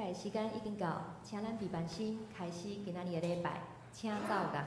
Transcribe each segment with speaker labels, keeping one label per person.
Speaker 1: 拜的時間已經到，請咱備辦心開始今仔日的禮拜，請奏樂。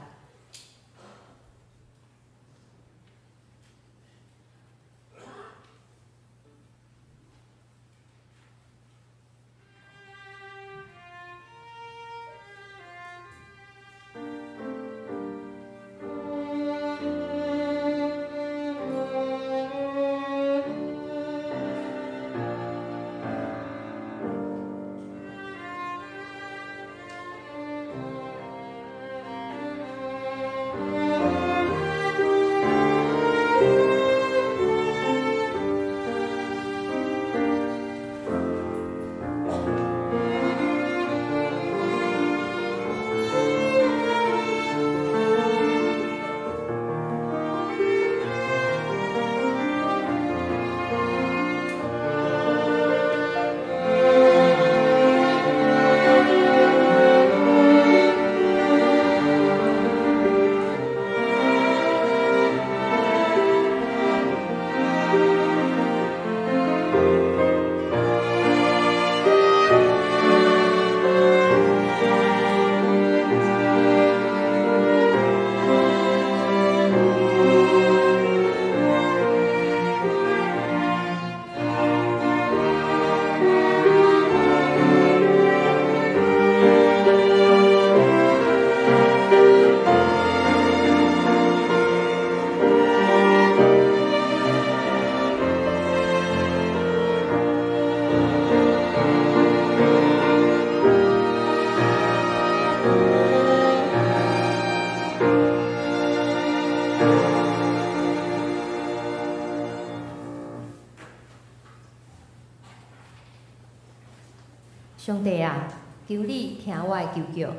Speaker 1: 上帝啊，求你聽我的求叫，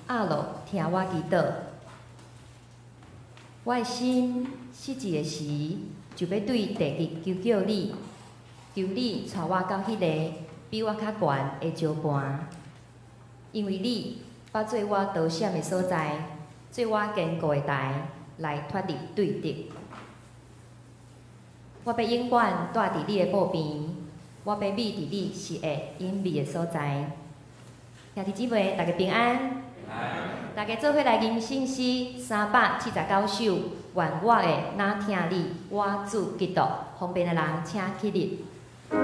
Speaker 1: 阿樂聽我祈禱。我的心失志的時，就欲對地極求叫你，求你帶我到彼个比我較懸的石盤，因為你捌做我逃險的所在，做我堅固的台，來脫離對敵。我欲永遠蹛佇你的寶邊，我欲覕佇你實的隱秘的所在。兄弟姊妹，大家平安。大家做伙來吟聖詩379首，願我會若疼你，我主基督，方便的人請起立。
Speaker 2: 我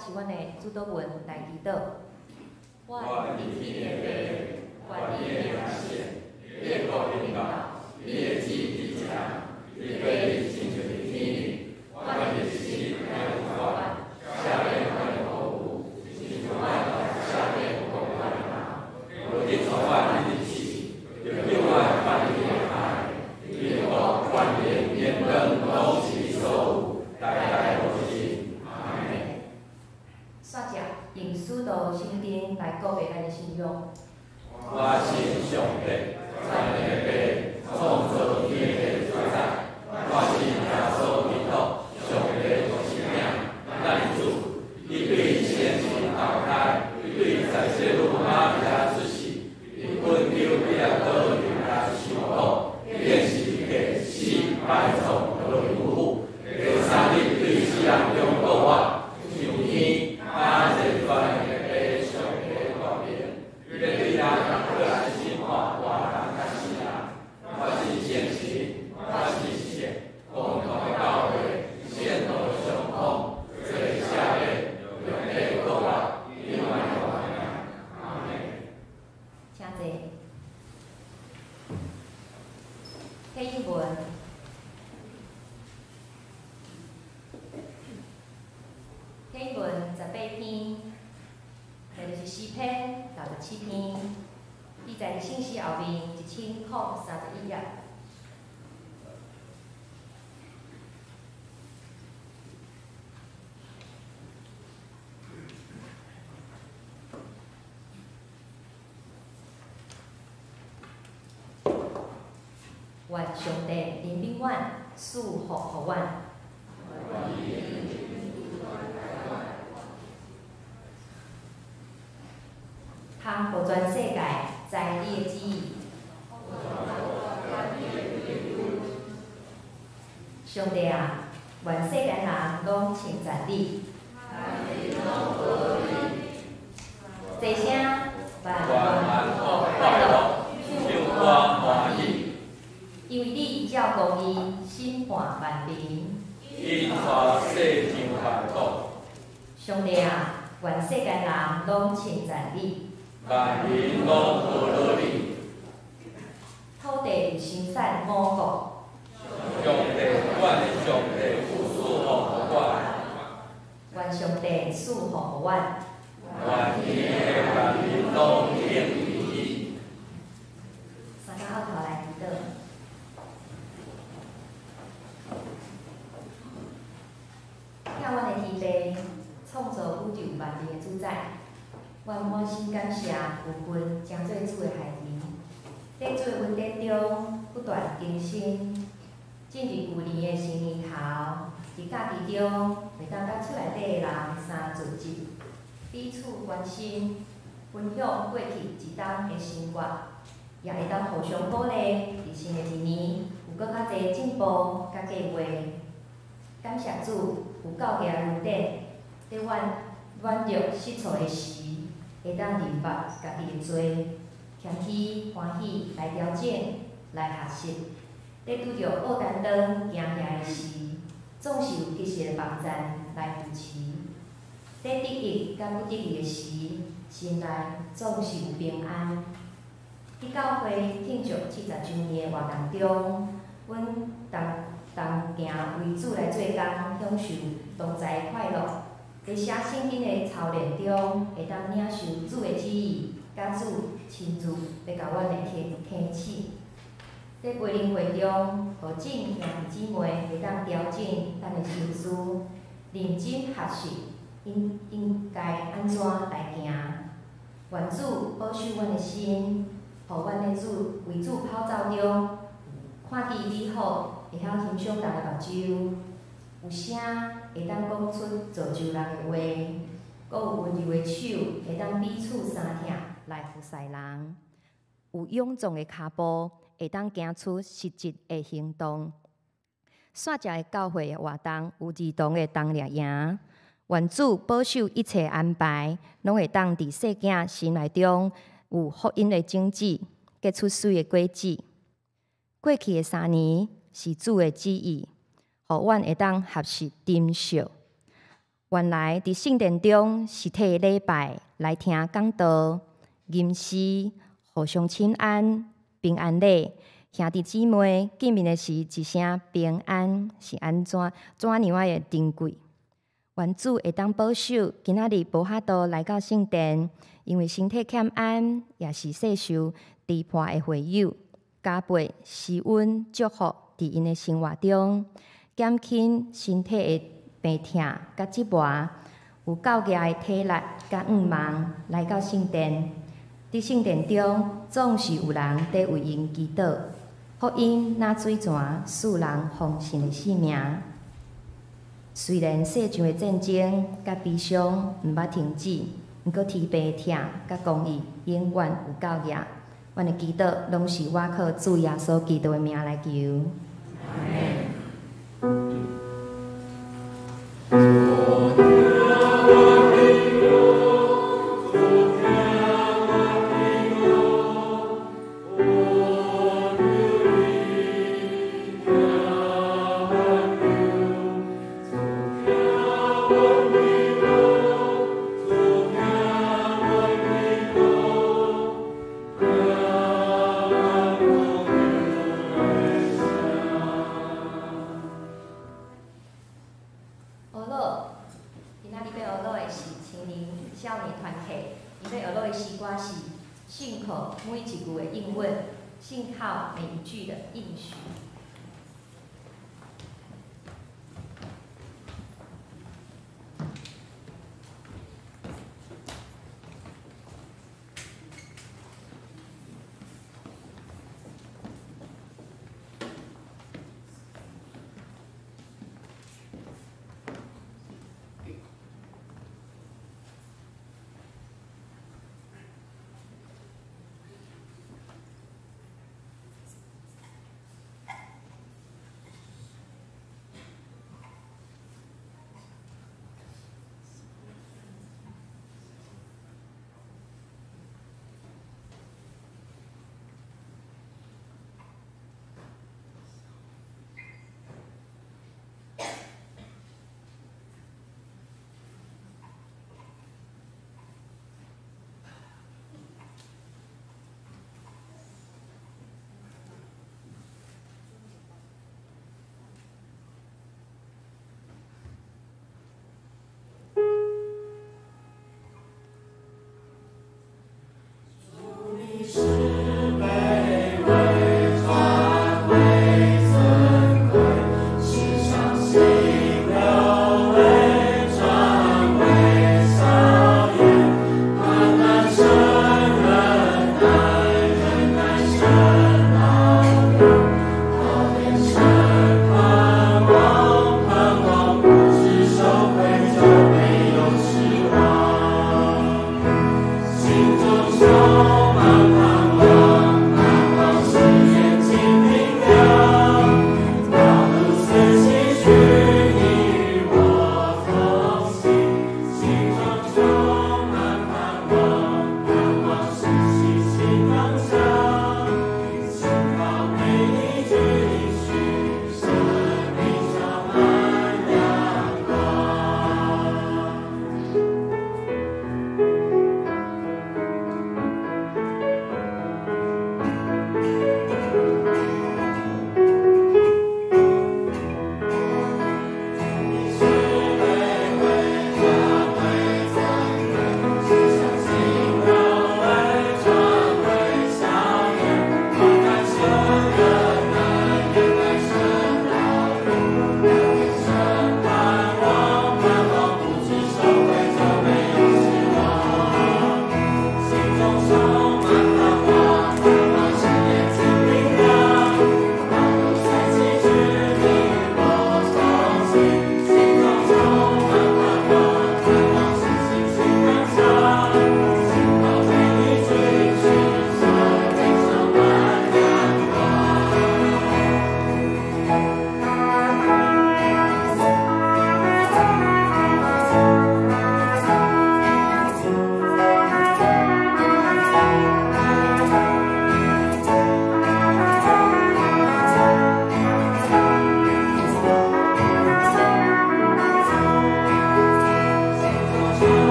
Speaker 1: 是阮的主禱文來祈禱。
Speaker 2: 願天的父，願你的名聖，你的國臨到，你的旨意佇這，你的義親像佇天頂，阮的日時來予阮，赦免阮的錯誤，親像阮赦免過阮的人。無得帶阮入試，著救阮脫離惡。因為國、權柄、榮光攏是你所有，代代無盡。阿們。
Speaker 1: 煞者用使徒聖經來告白咱的信仰。
Speaker 2: 我信上帝，全能的父，創造天地主宰。我信耶穌基督，上帝獨生子，咱的主。伊對先神投胎，對在聖女瑪利亞出世，因本丟彼拉多猶太受苦，釘十字架，死埋葬，落陰府。第三日對死人中復活，上天，倚坐全能的父上帝大爿，欲對人過來審判活人佮死人。我信聖神，我信聖公同的教會，聖徒相通，罪赦免，肉體復活，永遠的活命。阿們。
Speaker 1: 請坐。啟英文，啟英文18篇，這就是詩篇67篇，記載佇聖詩後面1031頁。願上帝憐憫阮，賜福予阮。通予全世界知你的旨意。上帝啊，願世間人攏稱讚你。齊聲，萬
Speaker 2: 願萬國快樂，唱歌歡喜。
Speaker 1: 因為你照公義審判萬民。
Speaker 2: 引帶世上萬國。
Speaker 1: 上帝啊，願世間人攏稱讚你。
Speaker 2: 萬民攏呼嚕你。
Speaker 1: 土地有生產五穀。
Speaker 2: 上帝，阮的上帝，有賜福予阮。
Speaker 1: 願上帝賜福予阮。
Speaker 2: 願天的萬民攏敬畏伊。
Speaker 1: 三个僫頭來祈禱。疼阮的天父，創造宇宙萬民的主宰，阮滿心感謝有份成做主的孩兒，佇主的恩典中不斷更新，進入舊年的新年頭，佇假期中會當佮厝內底的人相聚集，彼此關心，分享過去一冬的生活，也會當互相鼓勵，佇新的一年有閣較濟進步佮計劃。感謝主有夠額的恩典，佇阮軟弱失措的時，會當認捌家己的罪，謙虛歡喜來調整、來學習。佇拄著烏擔當驚嚇的時，總是有及時的幫贊來扶持。佇得意佮不得意的時，心內總是有平安。佇教會慶祝70週年的活動中，阮同同行為主來做工，享受同在的快樂。佇寫聖經的操練中，會當領受主的旨意，佮主親自欲共阮的提提醒。佇培靈會中，予眾兄弟姊妹會當調整咱的心思，認真學習應應該按怎來行。願主保守阮的心，予阮咧主為主跑走中，看見美好，會曉欣賞人的目睭，有聲會當講出造就人的話，閣有溫柔的手會當彼此相疼來服侍人，有勇壯的跤步會當行出實質的行動。煞食的教會的活動有兒童的冬令營，願主保守一切安排，攏會當佇細囝心內中有福音的種子，結出媠的果子。過去的3年是主的旨意，予阮會當學習珍惜。原來佇聖殿中實體禮拜來聽講道、吟詩、互相請安、平安禮，兄弟姊妹見面的時一聲平安，是按怎怎樣的珍貴。願主會當保守今仔日無法度來到聖殿，因為身體欠安，也是世受支破的會友，加倍施阮祝福佇𪜶的生活中，減輕身體的病痛佮折磨，有夠額的體力佮向望來到聖殿。佇聖殿中，總是有人佇為𪜶祈禱，福音若水泉，賜人豐盛的性命。雖然世上的戰爭佮悲傷毋捌停止，毋過天父的疼佮公義永遠有夠額。阮的祈禱攏是倚靠主耶穌基督的名來求。阿們。學樂，今仔日欲學樂的是青年少年團體，𪜶欲學樂的詩歌是信靠每一句的應允，信靠每一句的應許。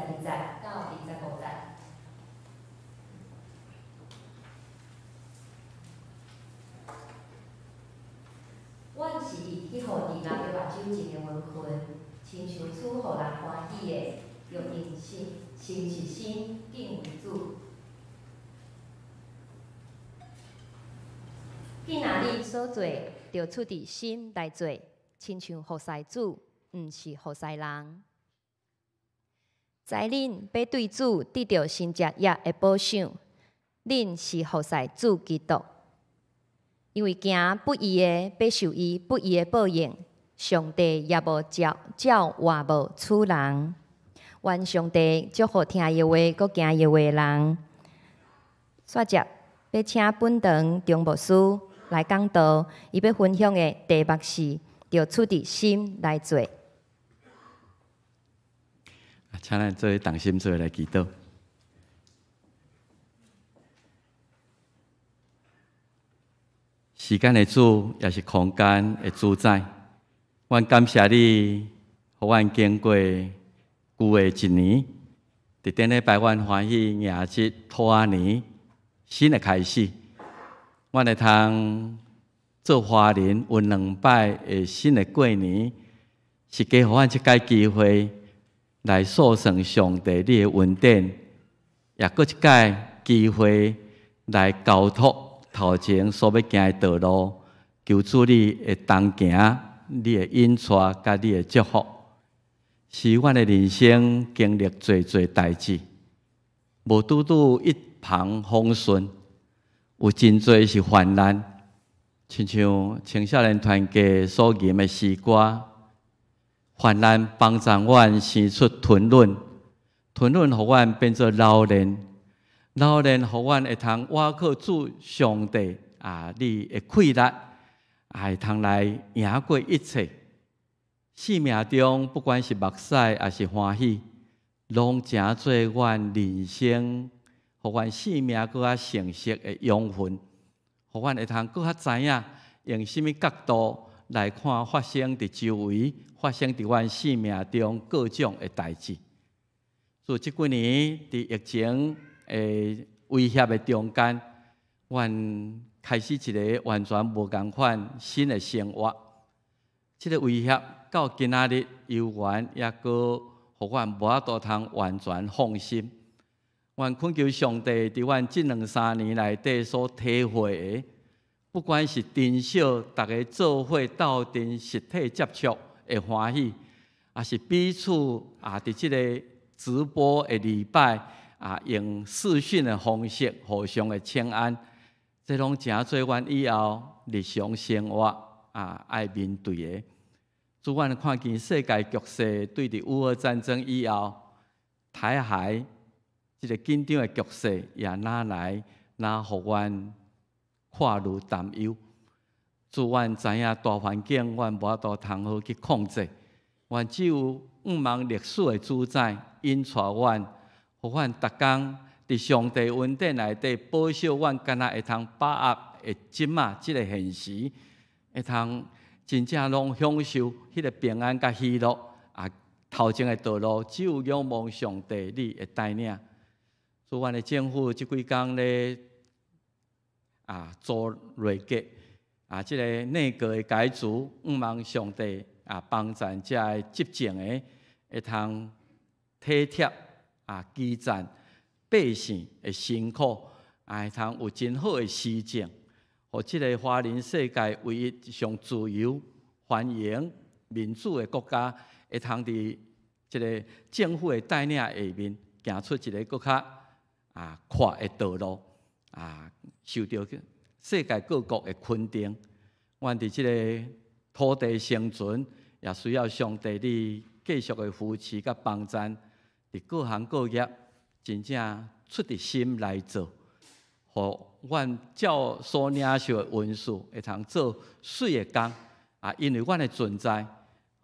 Speaker 1: 二節到25節。阮是伊去予佇人的目睭前的緣分，親像主予人歡喜的，著用心誠實心敬畏主。囝若恁所做，著出佇心來做，親像服侍主，毋是服侍人。知恁欲對主得著神蹟業的報賞，恁是服侍主基督。因為行不義的，欲受伊不義的報應，上帝也無照照活無處人。願上帝祝福聽伊話、閣行伊話的人。煞接欲請本堂張牧師來講道，伊欲分享的題目是：著出佇心來做。
Speaker 2: 請咱做同心做來祈禱。時間的主，也是空間的主宰。阮感謝你，予阮經過舊的一年，佇頂禮拜阮歡喜迎接兔仔年新的開始。阮會通做華人有兩擺的新的過年，是加予阮這擺機會來訴算上帝你的恩典，也閣一擺機會來交託頭前所欲行的道路，求主你的同行，你的引帶佮你的祝福，是阮的人生經歷濟濟代誌，無拄拄一帆風順，有真濟是患難，親像青少年團契所吟的詩歌，患難幫助阮生出吞忍，吞忍予阮變做老練，老練予阮會通倚靠主上帝啊，你的氣力，會通來贏過一切。生命中不管是目屎抑是歡喜，攏成做阮人生，予阮生命閣較成熟的養分，予阮會通閣較知影用啥物角度來看發生佇周圍、發生佇阮生命中各種的代誌。所以這幾年佇疫情的威脅的中間，阮開始一個完全無仝款新的生活。這個威脅到今仔日猶原猶閣予阮無法度通完全放心。阮懇求上帝佇阮這兩三年內底所體會的，不管是珍惜逐家做伙鬥陣實體接觸的歡喜，抑是彼此啊佇這個直播的禮拜啊，用視訊的方式互相的請安，這攏成做阮以後日常生活啊愛面對的。主，阮看見世界局勢對佇烏俄戰爭以後，台海這個緊張的局勢也若來若予阮看愈擔憂。主，阮知影大環境，阮無法度通好去控制，阮只有仰望歷史的主宰引帶阮，予阮逐工佇上帝恩典內底保守阮，敢若會通把握的這馬這個現實，會通真正攏享受彼個平安佮喜樂啊！頭前的道路只有仰望上帝你的帶領。所以，阮的政府這幾工咧啊組內閣啊，這個內閣的改組，仰望上帝啊幫贊這个執政的會通體貼啊基層百姓的辛苦，啊會通有真好的施政，予這個華人世界唯一上自由、歡迎民主的國家，會通佇這個政府的帶領下面，行出一個閣較啊闊的道路，啊受著世界各國的肯定。阮佇這個土地生存，也需要上帝你繼續的扶持佮幫贊，佇各行各業真正出佇心來做，予阮照所領受的恩賜，會通做媠的工啊！因為阮的存在，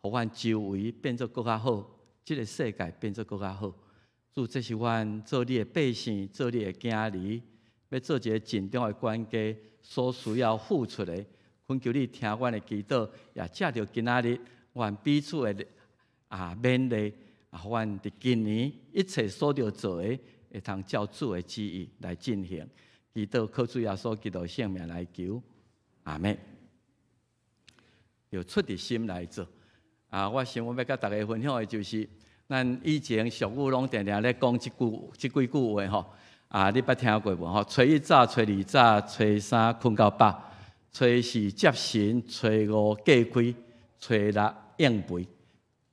Speaker 2: 予阮周圍變做閣較好，這個世界變做閣較好。主，這是阮做你的百姓，做你的囝兒，欲做一個盡忠的管家所需要付出的。懇求你聽阮的祈禱，也藉著今仔日，阮彼此的啊勉勵
Speaker 3: 啊，予阮佇今年一切所著做的，會通照主的旨意來進行。祈禱靠主耶穌基督聖名來求，阿們。就出佇心來做。啊，我想我欲佮大家分享的就是，咱以前俗語攏定定咧講這句這幾句話吼。啊，你捌聽過無吼？初一早，初二早，初三睏到飽，初四接神，初五過開，初六應肥。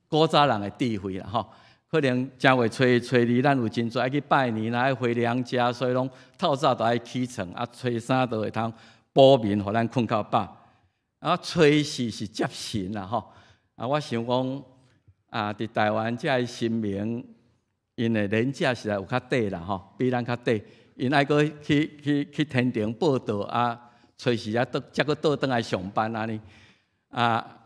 Speaker 3: 古早人的智慧啦吼。可能正月初一、初二，咱有真濟愛去拜年啦，愛回娘家，所以攏透早就愛起床。啊，初三就會通補眠，予咱睏較飽。啊，初四是接神啦吼。啊，我想講啊，佇台灣遮个神明，𪜶的年假實在有較短啦吼，比咱較短。𪜶愛閣去天庭報到啊，初四才倒，才閣倒轉來上班按呢。啊，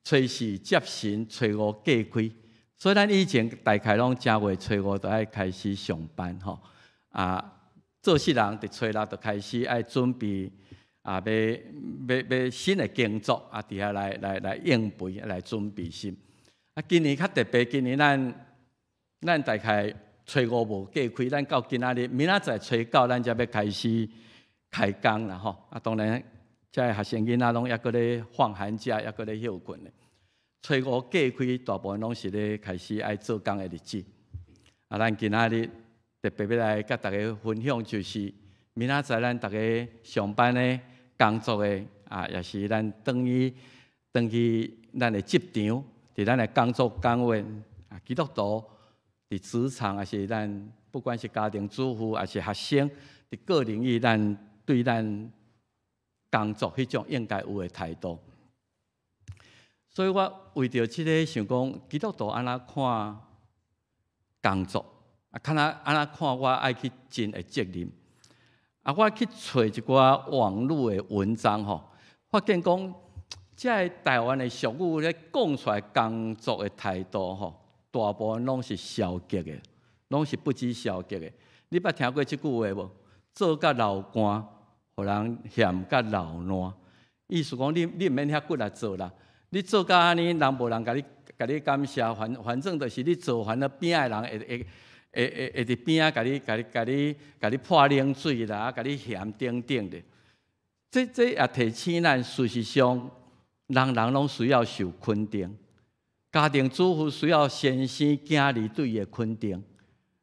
Speaker 3: 初四接神，初五過開。所以咱以前大概攏正月初五就愛開始上班吼。啊，做事人佇初六就開始愛準備啊，欲新的工作啊，佇遐來應肥來準備心。啊，今年較特別，今年咱大概初五無過開，咱到今仔日明仔載初九，咱才欲開始開工啦吼。啊，當然，遮个學生囡仔攏猶閣咧放寒假，猶閣咧歇睏咧。初五過開，大部分攏是咧開始愛做工的日子。啊，咱今仔日特別欲來佮大家分享，就是明仔載咱逐家上班的、工作的，啊，也是咱轉去轉去咱的職場，佇咱的工作崗位，啊，基督徒佇職場，抑是咱不管是家庭主婦，抑是學生，佇各領域，咱對咱工作彼種應該有的態度。所以我為著這个想講，基督徒按怎看工作，啊，看怎按怎看我愛去盡的責任。啊，我去揣一寡網路的文章吼，發現講，遮个台灣的俗語咧講出來工作的態度吼，大部分攏是消極的，攏是不羈消極的。你捌聽過這句話無？做甲流汗，予人嫌甲流爛。意思講你毋免遐骨力做啦。你做甲按呢，人無人共你感謝，反正就是你做完了邊仔的人會佇邊仔共你潑冷水啦，共你嫌等等的。這也提醒咱，事實上，人人攏需要受肯定。家庭主婦需要先生囝兒對伊的肯定。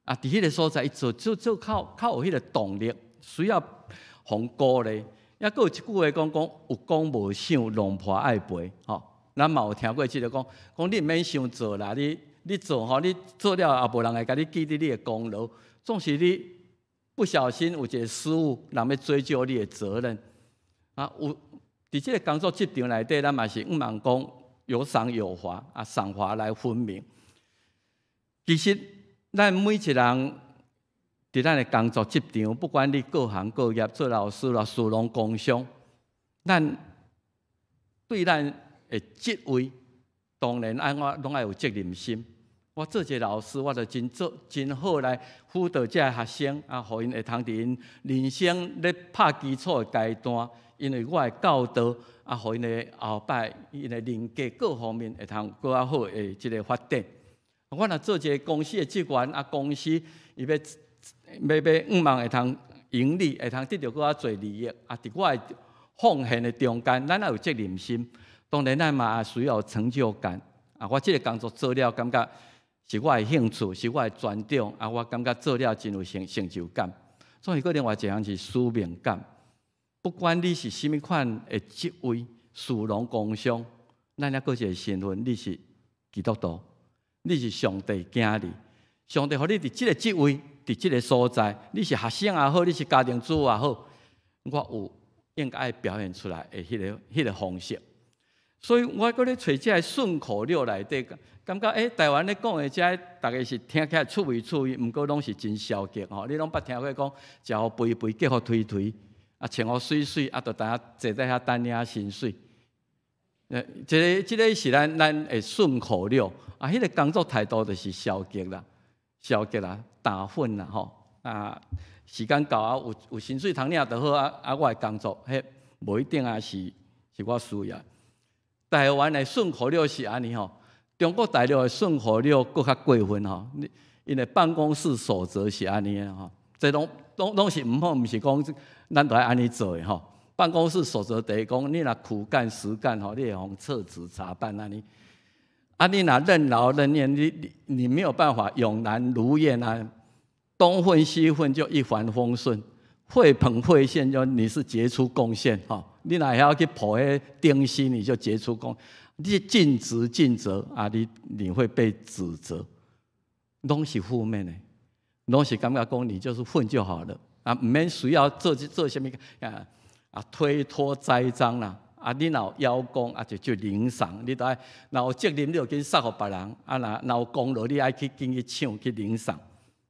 Speaker 3: 啊，佇彼个所在，伊做做做較較有彼个動力，需要予鼓勵。抑閣有一句話講講，有講無想，狼婆愛肥吼。咱嘛有聽過這个講，講你毋免傷做啦，你做吼，你做了也無人會共你記得你的功勞。總是你不小心有一个失誤，人欲追究你的責任。啊，有佇這个工作職場內底，咱嘛是向望講有賞有罰，啊，賞罰來分明。其實，咱每一人佇咱的工作職場，不管你各行各業，做老師啦、士農工商，咱對咱的職位，當然愛我攏愛有責任心。我做一个老師，我就真做真好來輔導這个學生，啊，予𪜶會通佇𪜶人生咧拍基礎的階段，因為我的教導，啊，予𪜶的後擺，𪜶的人格各方面會通閣較好的這个發展。我若做一个公司的職員，啊，公司伊欲欲欲向望會通盈利，會通得著閣較濟利益，啊，佇我的奉獻的中間，咱也有責任心。當然，咱嘛需要成就感。啊，我這个工作做了，感覺是我的興趣，是我的專長。啊，我感覺做了真有成就感。所以，閣另外一項是使命感。不管你是啥物款的職位，士農工商，咱猶閣一个身份，你是基督徒，你是上帝囝兒。上帝予你佇這个職位，佇這个所在，你是學生也好，你是家庭主婦也好，我有應該愛表現出來的彼个方式。所以我閣咧揣這个順口溜內底，感覺台灣咧講的這个，逐家是聽起來趣味趣味，毋過攏是真消極吼。你攏捌聽過講，食予肥肥，結予頹頹，啊，穿予媠媠，啊，就知影坐佇遐等領薪水。這个是咱的順口溜，啊，彼个工作態度就是消極啦，消極啦，打混啦吼。啊，時間到啊，有薪水通領就好啊，啊，我的工作，彼無一定啊是我需要。台灣的順口溜是按呢吼，中國大陸的順口溜閣較過分吼，𪜶的辦公室守則是按呢的吼，這攏是毋好，毋是講咱都愛按呢做的吼。辦公室守則第一講，你若苦幹實幹吼，你會予撤職查辦按呢。啊，你若任勞任怨，你沒有辦法永難如願啊。東混西混就一帆風順，會捧會獻就你是傑出貢獻吼。你若會曉去抱彼頂薪，你就傑出貢。你盡職盡責啊，你會被指責，攏是負面的，攏是感覺講你就是混就好了啊，毋免需要做做啥物啊，推脫栽贓啦，啊，你若有邀功啊，就領賞，你都愛若有責任，你就緊撒予別人啊，若有功勞，你愛去緊去搶去領賞，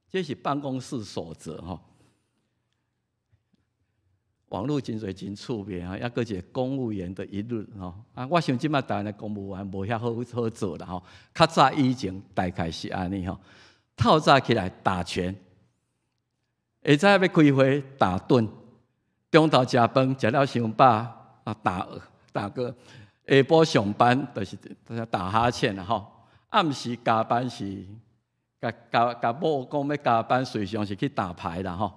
Speaker 3: 這是辦公室守則吼。網路真濟真趣味吼，抑閣一個公務員的一日吼。啊，我想這擺台灣的公務員無遐好好做啦吼。較早以前大概是按呢吼，透早起來打拳，下早欲開會打盹，中晝食飯食了傷飽啊打打個，下晡上班就是打哈欠啦吼。暗時加班是，共共共某講欲加班，實際上是去打牌啦吼。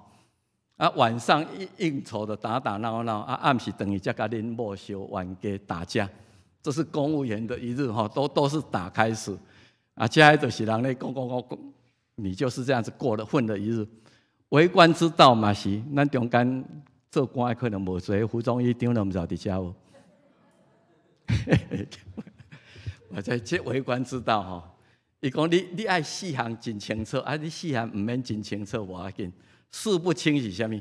Speaker 3: 啊，晚上應酬的打打鬧鬧，啊，暗時轉去才共恁某相冤家打架，這是公務員的一日吼，都是打開始。啊，這就是人咧講講講講，你就是這樣子過了混了一日。為官之道嘛是，咱中間做官的可能無濟，胡忠義長老毋知佇遮無？我在這為官之道吼，伊講你愛四項真清楚，啊，你四項毋免真清楚無要緊。事不清是啥物？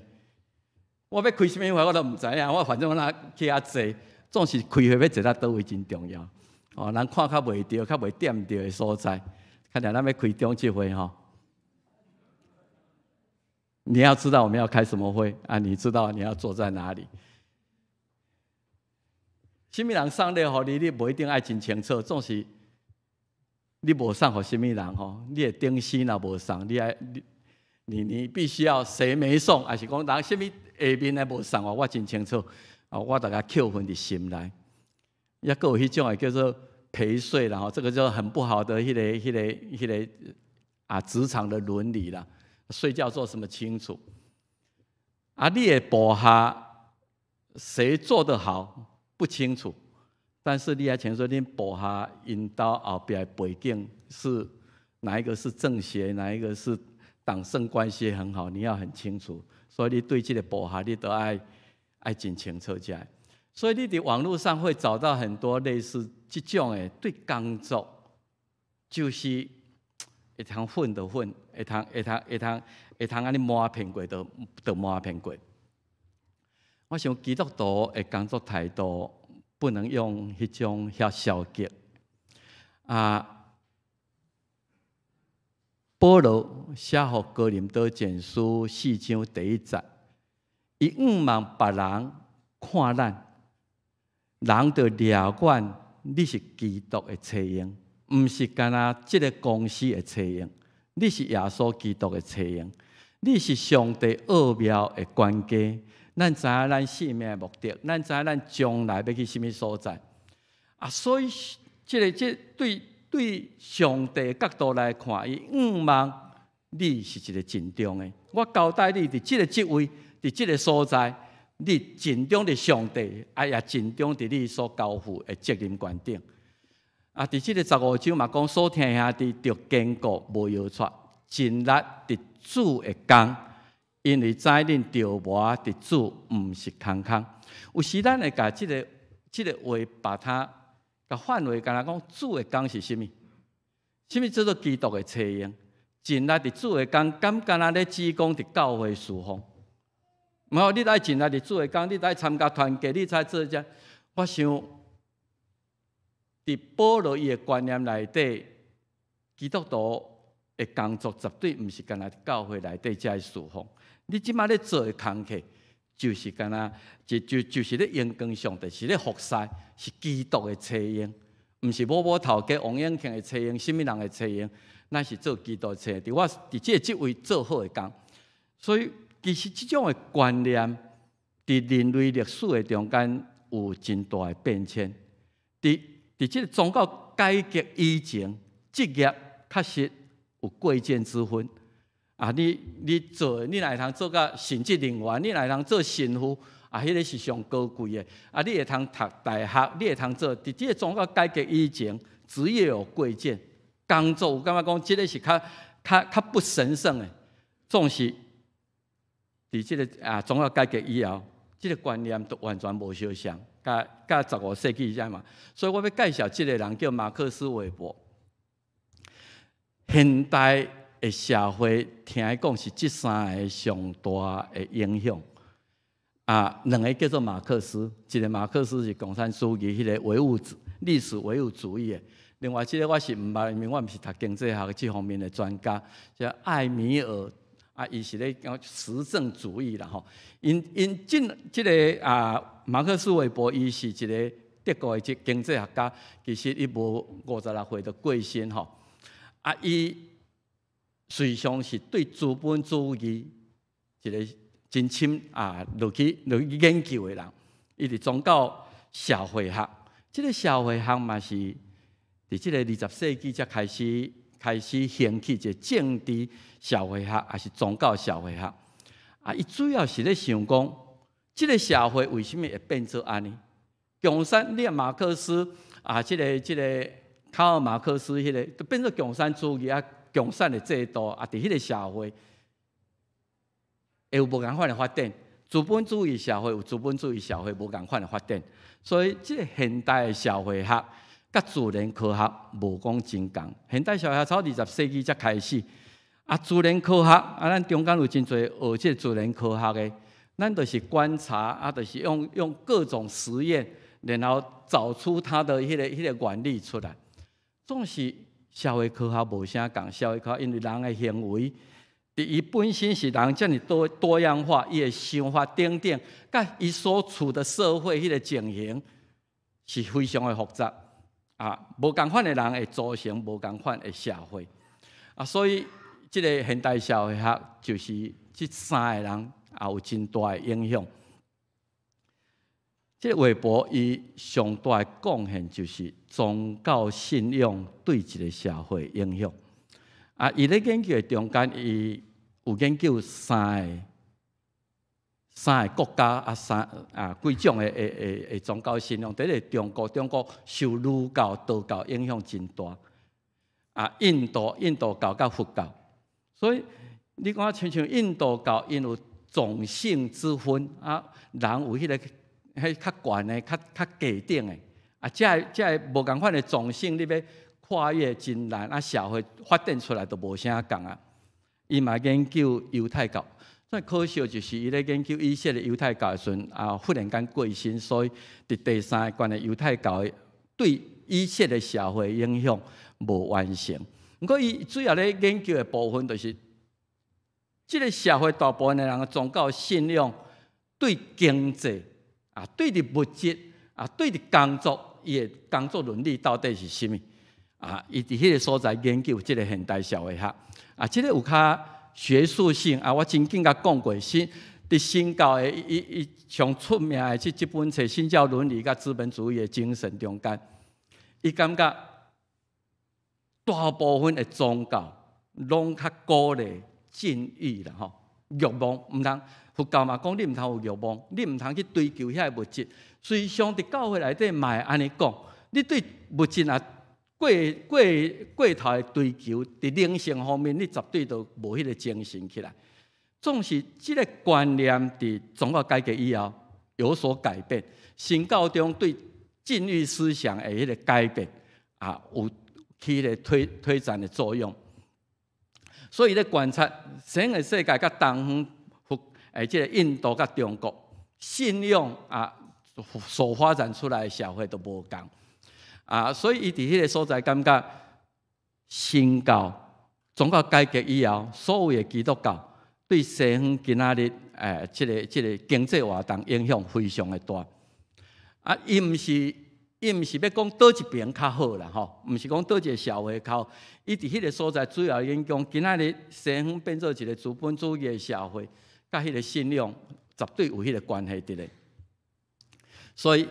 Speaker 3: 我欲開啥物會我都毋知影，我反正我若去遐坐，總是開會欲坐佇佗位真重要。哦，人看較袂著、較袂掂著的所在，看來咱欲開中執會吼。你要知道我們要開什麼會啊？你知道你要坐在哪裡？啥物人送禮予你，你無一定愛真清楚，總是你無送予啥物人吼，你的頂薪若無送，你愛你。你必須要誰沒送，還是講人啥物下面的無送我，我真清楚。啊，我大概扣分佇心內。抑閣有彼種的叫做陪睡啦，吼，這個就很不好的彼個、彼個、彼個啊，職場的倫理啦。睡覺做什麼清楚？啊，你的部下誰做得好不清楚，但是你愛清楚，恁部下𪜶兜後壁的背景是哪一個是政協，哪一個是黨政關係很好，你要很清楚。所以你對這個部下，你都愛愛真清楚才。所以你佇網路上會找到很多類似這種的對工作，就是會通混就混，會通按呢瞞騙過就瞞騙過。我想基督徒的工作態度不能用彼種遐消極啊。保羅寫予哥林多前書四章第一節，伊向望別人看咱，人就掠遠你是基督的冊用，毋是干焦這个公司的冊用，你是耶穌基督的冊用，你是上帝奧妙的管家。咱知影咱性命的目的，咱知影咱將來欲去啥物所在啊！所以，這个這對上帝角度來看，伊向望你是一個盡忠的。我交代你佇這个職位，佇這个所在，你盡忠佇上帝，啊也盡忠佇你所交付的責任權頂。啊，佇這个15章嘛講，所疼兄弟著堅固，無搖掣，盡力佇主的工，因為知恁著磨佇主毋是空空。有時咱會共這个話，把它共範圍，敢若講主的工是啥物？啥物叫做基督的冊用？盡力佇主的工，敢干焦咧只講佇教會侍奉？無，你愛盡力佇主的工，你愛參加團契，你才做這。我想，佇保羅伊的觀念內底，基督徒的工作絕對毋是干焦佇教會內底才侍奉。你這擺咧做的工課，就是干焦就是咧榮光上帝，是咧服侍，是基督的冊用，毋是某某頭家王永慶的冊用，啥物人的冊用，咱是做基督的冊用。佇我佇這個職位做好的工，所以其實這種的觀念，佇人類歷史的中間有真大的變遷。佇這个宗教改革以前，職業確實有貴賤之分。啊，你做，你若會通做甲神職人員，你若會通做神父，啊，彼个是上高貴的。啊，你會通讀大學，你會通做。佇這个宗教改革以前，職業有貴賤，工作有感覺講，這个是較不神聖的。總是佇這个宗教改革以後，這个觀念都完全無相像，佮15世紀遮嘛。所以我欲介紹這个人叫馬克思韋伯。現代的社會聽講是這三个上大的影響。啊，兩个叫做馬克思，一个馬克思是共產主義彼个唯物歷史唯物主義的，另外這个我是毋捌，因為我毋是讀經濟學這方面的專家，叫愛彌爾。啊，伊是咧講實證主義啦吼。𪜶這這个馬克思韋伯，伊是一个德國的這經濟學家，其實伊無56歲就過身吼。啊，伊實際上是對資本主義一个真深落去研究的人。伊佇宗教社會學，這个社會學嘛是佇這个20世紀才開始興起一个政治社會學，抑是宗教社會學。啊，伊主要是咧想講，這个社會為啥物會變做按呢？共產，你看馬克思啊，這个卡爾馬克思彼个，就變做共產主義啊，共產的制度啊，佇彼个社會會有無仝款的發展。資本主義社會有資本主義社會無仝款的發展，所以這个現代的社會學佮自然科學無講真仝。現代社會學從20世紀才開始，啊，自然科學啊，咱中間有真濟學這个自然科學的，咱就是觀察啊，就是用各種實驗，然後找出它的彼个原理出來。總是社會科學無啥仝，社會科學因為人的行為，佇伊本身是人遮爾多樣化，伊的想法等等，佮伊所處的社會彼个情形是非常的複雜。啊，無仝款的人會組成無仝款的社會。啊，所以這个現代社會學就是這三个人也有真大的影響。這个韋伯伊上大的貢獻就是宗教信仰對一个社會影響。啊，伊咧研究的中間，伊有研究三个國家啊，三幾種的宗教信仰。第一个中國，中國受儒教、道教影響真大。啊，印度教佮佛教，所以你看親像印度教，𪜶有種姓之分啊，人有彼个彼較懸的、較低等的。啊，這个無仝款的種姓，你欲跨越真難，啊，社會發展出來都無啥仝啊。伊嘛研究猶太教，最可惜就是伊咧研究以色列猶太教的時陣，啊，忽然間過身，所以佇第三个關於猶太教的對以色列社會影響無完成。毋過伊主要咧研究的部分，就是這个社會大部分的人的宗教信仰對經濟啊，對佇物質啊，對佇工作，伊的工作倫理到底是啥物？啊，伊佇彼个所在研究這个現代社會學，啊，這个有較學術性啊。我曾經共講過，新佇新教的伊上出名的這本冊《新教倫理佮資本主義的精神》中間，伊感覺大部分的宗教攏較鼓勵禁欲啦，吼，欲望毋通，佛教嘛講你毋通有欲望，你毋通去追求遐个物質。實際上佇教會內底嘛會按呢講，你對物質若過頭的追求，佇靈性方面，你絕對都無彼个精神起來。總是這个觀念佇宗教改革以後有所改變，新教中對禁欲思想的彼个改變啊，有起个推展的作用。所以咧觀察西方的世界佮東方佛這个印度佮中國信仰啊所發展出來的社會都無仝。啊，所以伊佇彼个所在感覺新教宗教改革以後，所謂的基督教對西方今仔日這个經濟活動影響非常的大。啊，伊毋是欲講佗一爿較好啦，吼，毋是講佗一个社會較好。伊佇彼个所在主要影響，今仔日西方變做一个資本主義的社會，佮彼个信仰絕對有彼个關係佇咧。所以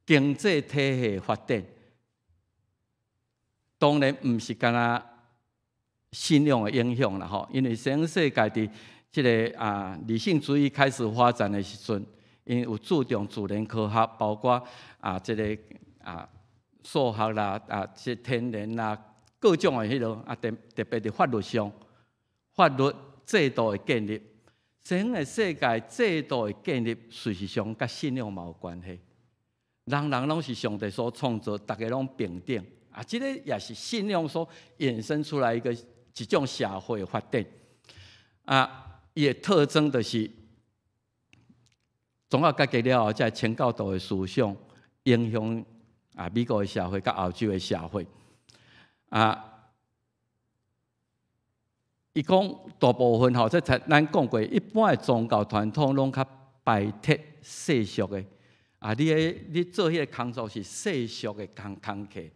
Speaker 3: 經濟體系發展當然毋是干焦信仰的影響啦吼，因為西方世界佇這个理性主義開始發展的時陣，𪜶有注重自然科學，包括這个數學啦，這天然啦，各種的彼落特別佇法律上，法律制度的建立，西方的世界制度的建立，事實上佮信仰嘛有關係。人人攏是上帝所創造，逐家攏平等。這个也是信仰所衍生出來一種社會的發展。伊的特徵就是宗教改革了後，這清教徒的思想影響美國的社會佮歐洲的社會。伊講大部分吼，這咱講過，一般的宗教傳統攏較排斥世俗的。你做彼个工作是世俗的工課。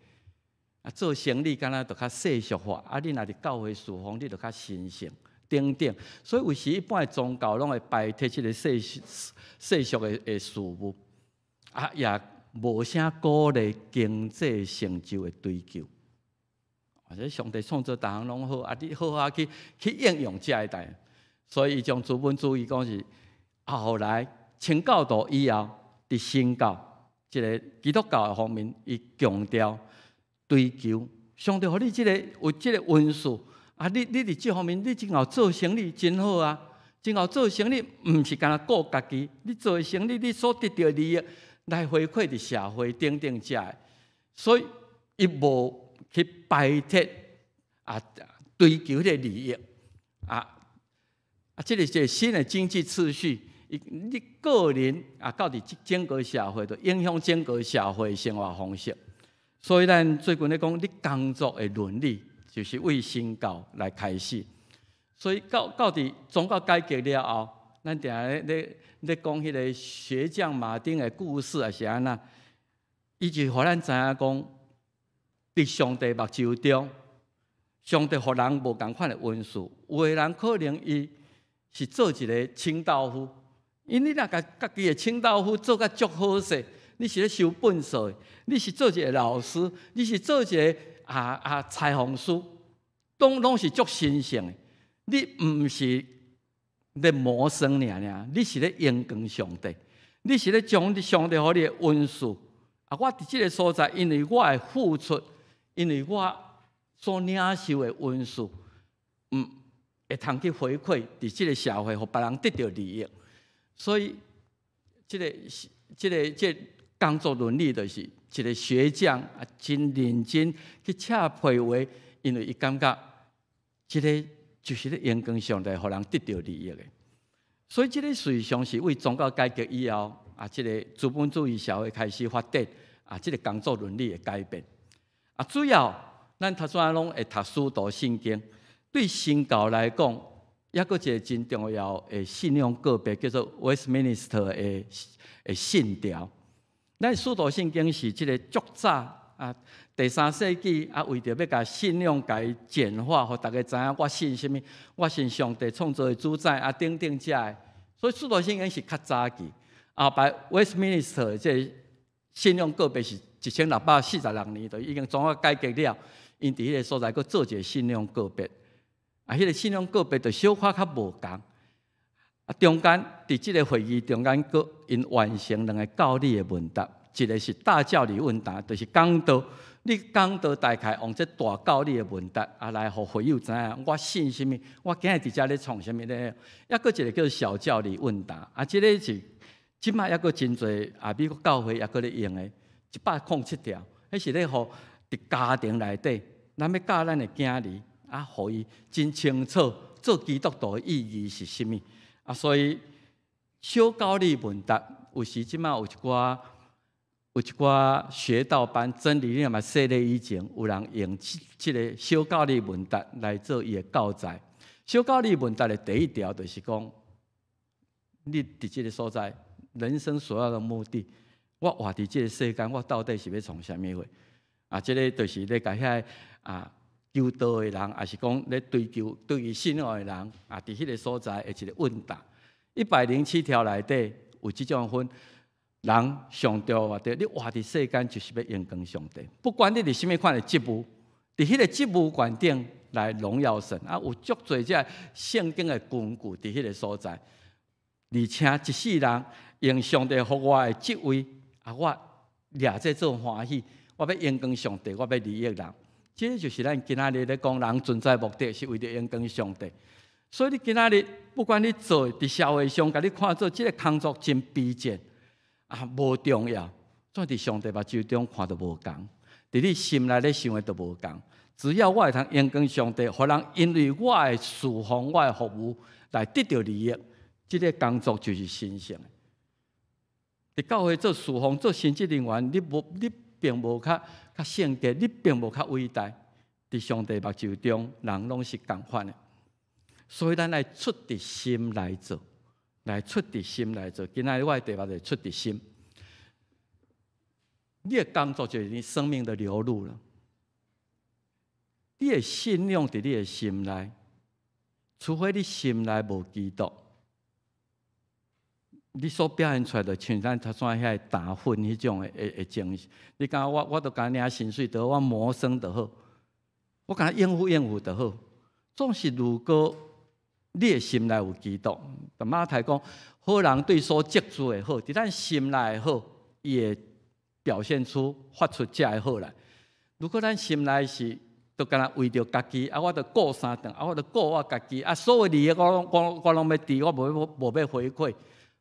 Speaker 3: 做生理敢若就較世俗化。你若佇教會事奉，你就較神聖等等。所以有時一般的宗教攏會排斥這个世俗的事物。也無啥鼓勵經濟成就的追求。或者上帝創造逐項攏好，你好好去應用這个代。所以伊將資本主義講是後來清教徒以後，佇新教這个基督教的方面，伊強調追求上帝予你這个有這个恩賜，你佇這方面你真𠢕做生理真好啊！真𠢕做生理，毋是干焦顧家己，你做的生理，你所得著的利益來回饋佇社會等等遮的，所以伊無去排斥追求彼个利益這个是一個新的經濟秩序。你個人到佇整個社會，就影響整個社會生活方式。所以咱最近咧講，你工作的倫理就是為新教來開始。所以到佇宗教改革了後，咱定定咧講彼个鞋匠馬丁的故事，抑是按怎？伊就予咱知影講，佇上帝目睭中，上帝予人無仝款的恩賜。有的人可能伊是做一个清道夫，因你若共家己的清道夫做甲足好勢，你是咧收糞埽的，你是做一个老師，你是做一个裁縫師，攏是足神聖的。你毋是咧謀生爾爾，你是咧榮光上帝，你是咧將上帝予你的恩賜。我佇這个所在，因為我的付出，因為我所領受的恩賜，會通去回饋佇這个社會，予別人得著利益。所以，這个工作倫理就是一个鞋匠真認真去車皮鞋，因為伊感覺這个就是咧榮光上帝，予人得著利益的。所以，這个事實上是為宗教改革以後，這个資本主義社會開始發展，這个工作倫理的改變。主要咱頭先攏會讀使徒信經，對新教來講，抑閣一个真重要的信仰告白，叫做 Westminster 的信條。咱使徒信經是這个足早第三世紀為著欲共信仰共伊簡化，予逐家知影我信啥物，我信上帝創造的主宰等等遮的。所以使徒信經是較早期。後擺 Westminster 這个信仰告白是1646年，就已經宗教改革了，𪜶佇彼个所在閣做一个信仰告白。彼个信仰告白就小可較無仝。中間佇這个會議中間，閣𪜶完成兩个教理的問答，一个是大教理問答，就是講道，你講道大概用這大教理的問答來予會友知影我信啥物，我今日佇遮咧創啥物咧。抑閣一个叫小教理問答，這个是這擺抑閣真濟美國教會抑閣咧用的，107條，彼是咧予佇家庭內底，咱欲教咱的囝兒，予伊真清楚做基督徒的意義是啥物。所以小教理問答，有時這擺有一寡學道班真理，你若嘛細咧以前有人用這个小教理問答來做伊的教材。小教理問答的第一條就是講，你佇這个所在，人生所要的目的，我活佇這个世間，我到底是欲創啥物貨？這个就是咧共遐求道的人，抑是講咧追求對於信仰的人，佇彼个所在的一个問答。107條內底有這種分，人上重要的，你活佇世間就是欲榮光上帝，不管你佇啥物款的職務，佇彼个職務權頂來榮耀神啊！有足濟這聖經的根據佇彼个所在，而且一世人用上帝予我的職位啊，我掠這做歡喜，我欲榮光上帝，我欲利益人。這就是咱今仔日咧講人存在目的，是為著榮光上帝。所以你今仔日不管你做佇社會上，共你看做這个工作真卑賤啊，無重要，總佇上帝目睭中看著無仝，佇你心內咧想的都無仝。只要我會通榮光上帝，予人因為我的侍奉、我的服務來得著利益，這个工作就是神聖的。佇教會做侍奉、做神職人員，你無你並無較較聖潔，你並無較偉大。佇上帝目睭中，人攏是仝款的。所以咱愛出佇心來做，來出佇心來做。今仔日我的題目就是出佇心。你的工作就是你生命的流露了。你的信仰佇你的心內，除非你心內無基督，你所表現出來的像咱頭先遐個打粉彼種的精神。你感覺我都敢領薪水就好，我謀生就好，我敢應付應付就好。總是如果你的心內有基督，馬太講，好人對所積聚的好，佇咱心內的好，伊會表現出發出這个好來。如果咱心內是都敢若為著家己，啊，我著顧三頓，啊，我著顧我家己，啊，所有利益我攏欲挃，我無欲回饋。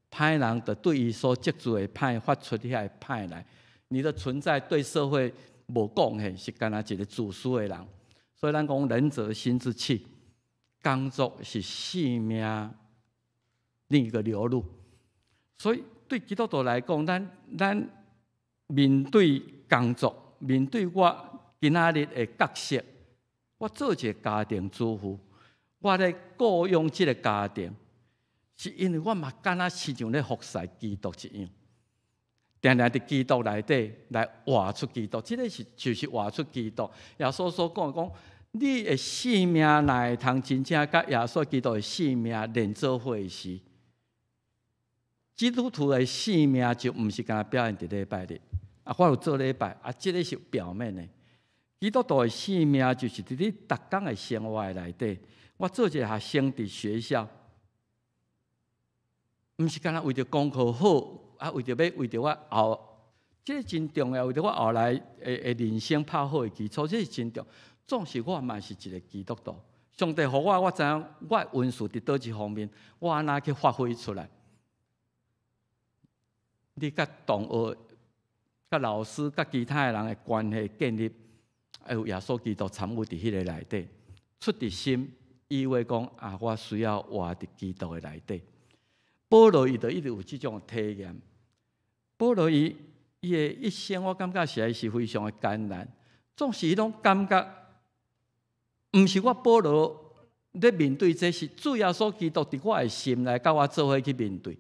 Speaker 3: 歹人就對伊所積聚的歹發出遐個歹來。你的存在對社會無貢獻，是敢若一個自私的人。所以咱講仁者心之器，工作是生命另一個流露。所以對基督徒來講，咱面對工作，面對我今仔日的角色，我做一個家庭主婦，我咧顧養這個家庭，是因為我嘛敢若親像咧服侍基督一樣，定定佇基督內底來活出基督，這个是就是活出基督。耶穌所講講，你的生命若會通真正佮耶穌基督的生命連做伙時，基督徒的生命就毋是干焦表現佇禮拜日。啊，我有做禮拜，啊，這个是表面的。基督徒的生命就是佇你逐工的生活內底，我做一個學生佇學校，毋是干焦為著功課好，啊，為著欲為著我後，這个真重要，為著我後來的人生拍好的基礎，這是真重要。總是我嘛是一個基督徒，上帝予我，我知影我的恩賜佇佗一方面，我按怎去發揮出來？你佮同學、佮老師、佮其他的人的關係建立，愛有耶穌基督參與佇彼个內底，出佇心，意味講啊，我需要活佇基督的內底。保羅伊就一直有這種體驗。保羅伊的一生，我感覺實在是非常的艱難，總是彼種感覺，毋是我保羅咧面對這是主耶穌基督佇我的心內，佮我做伙去面對。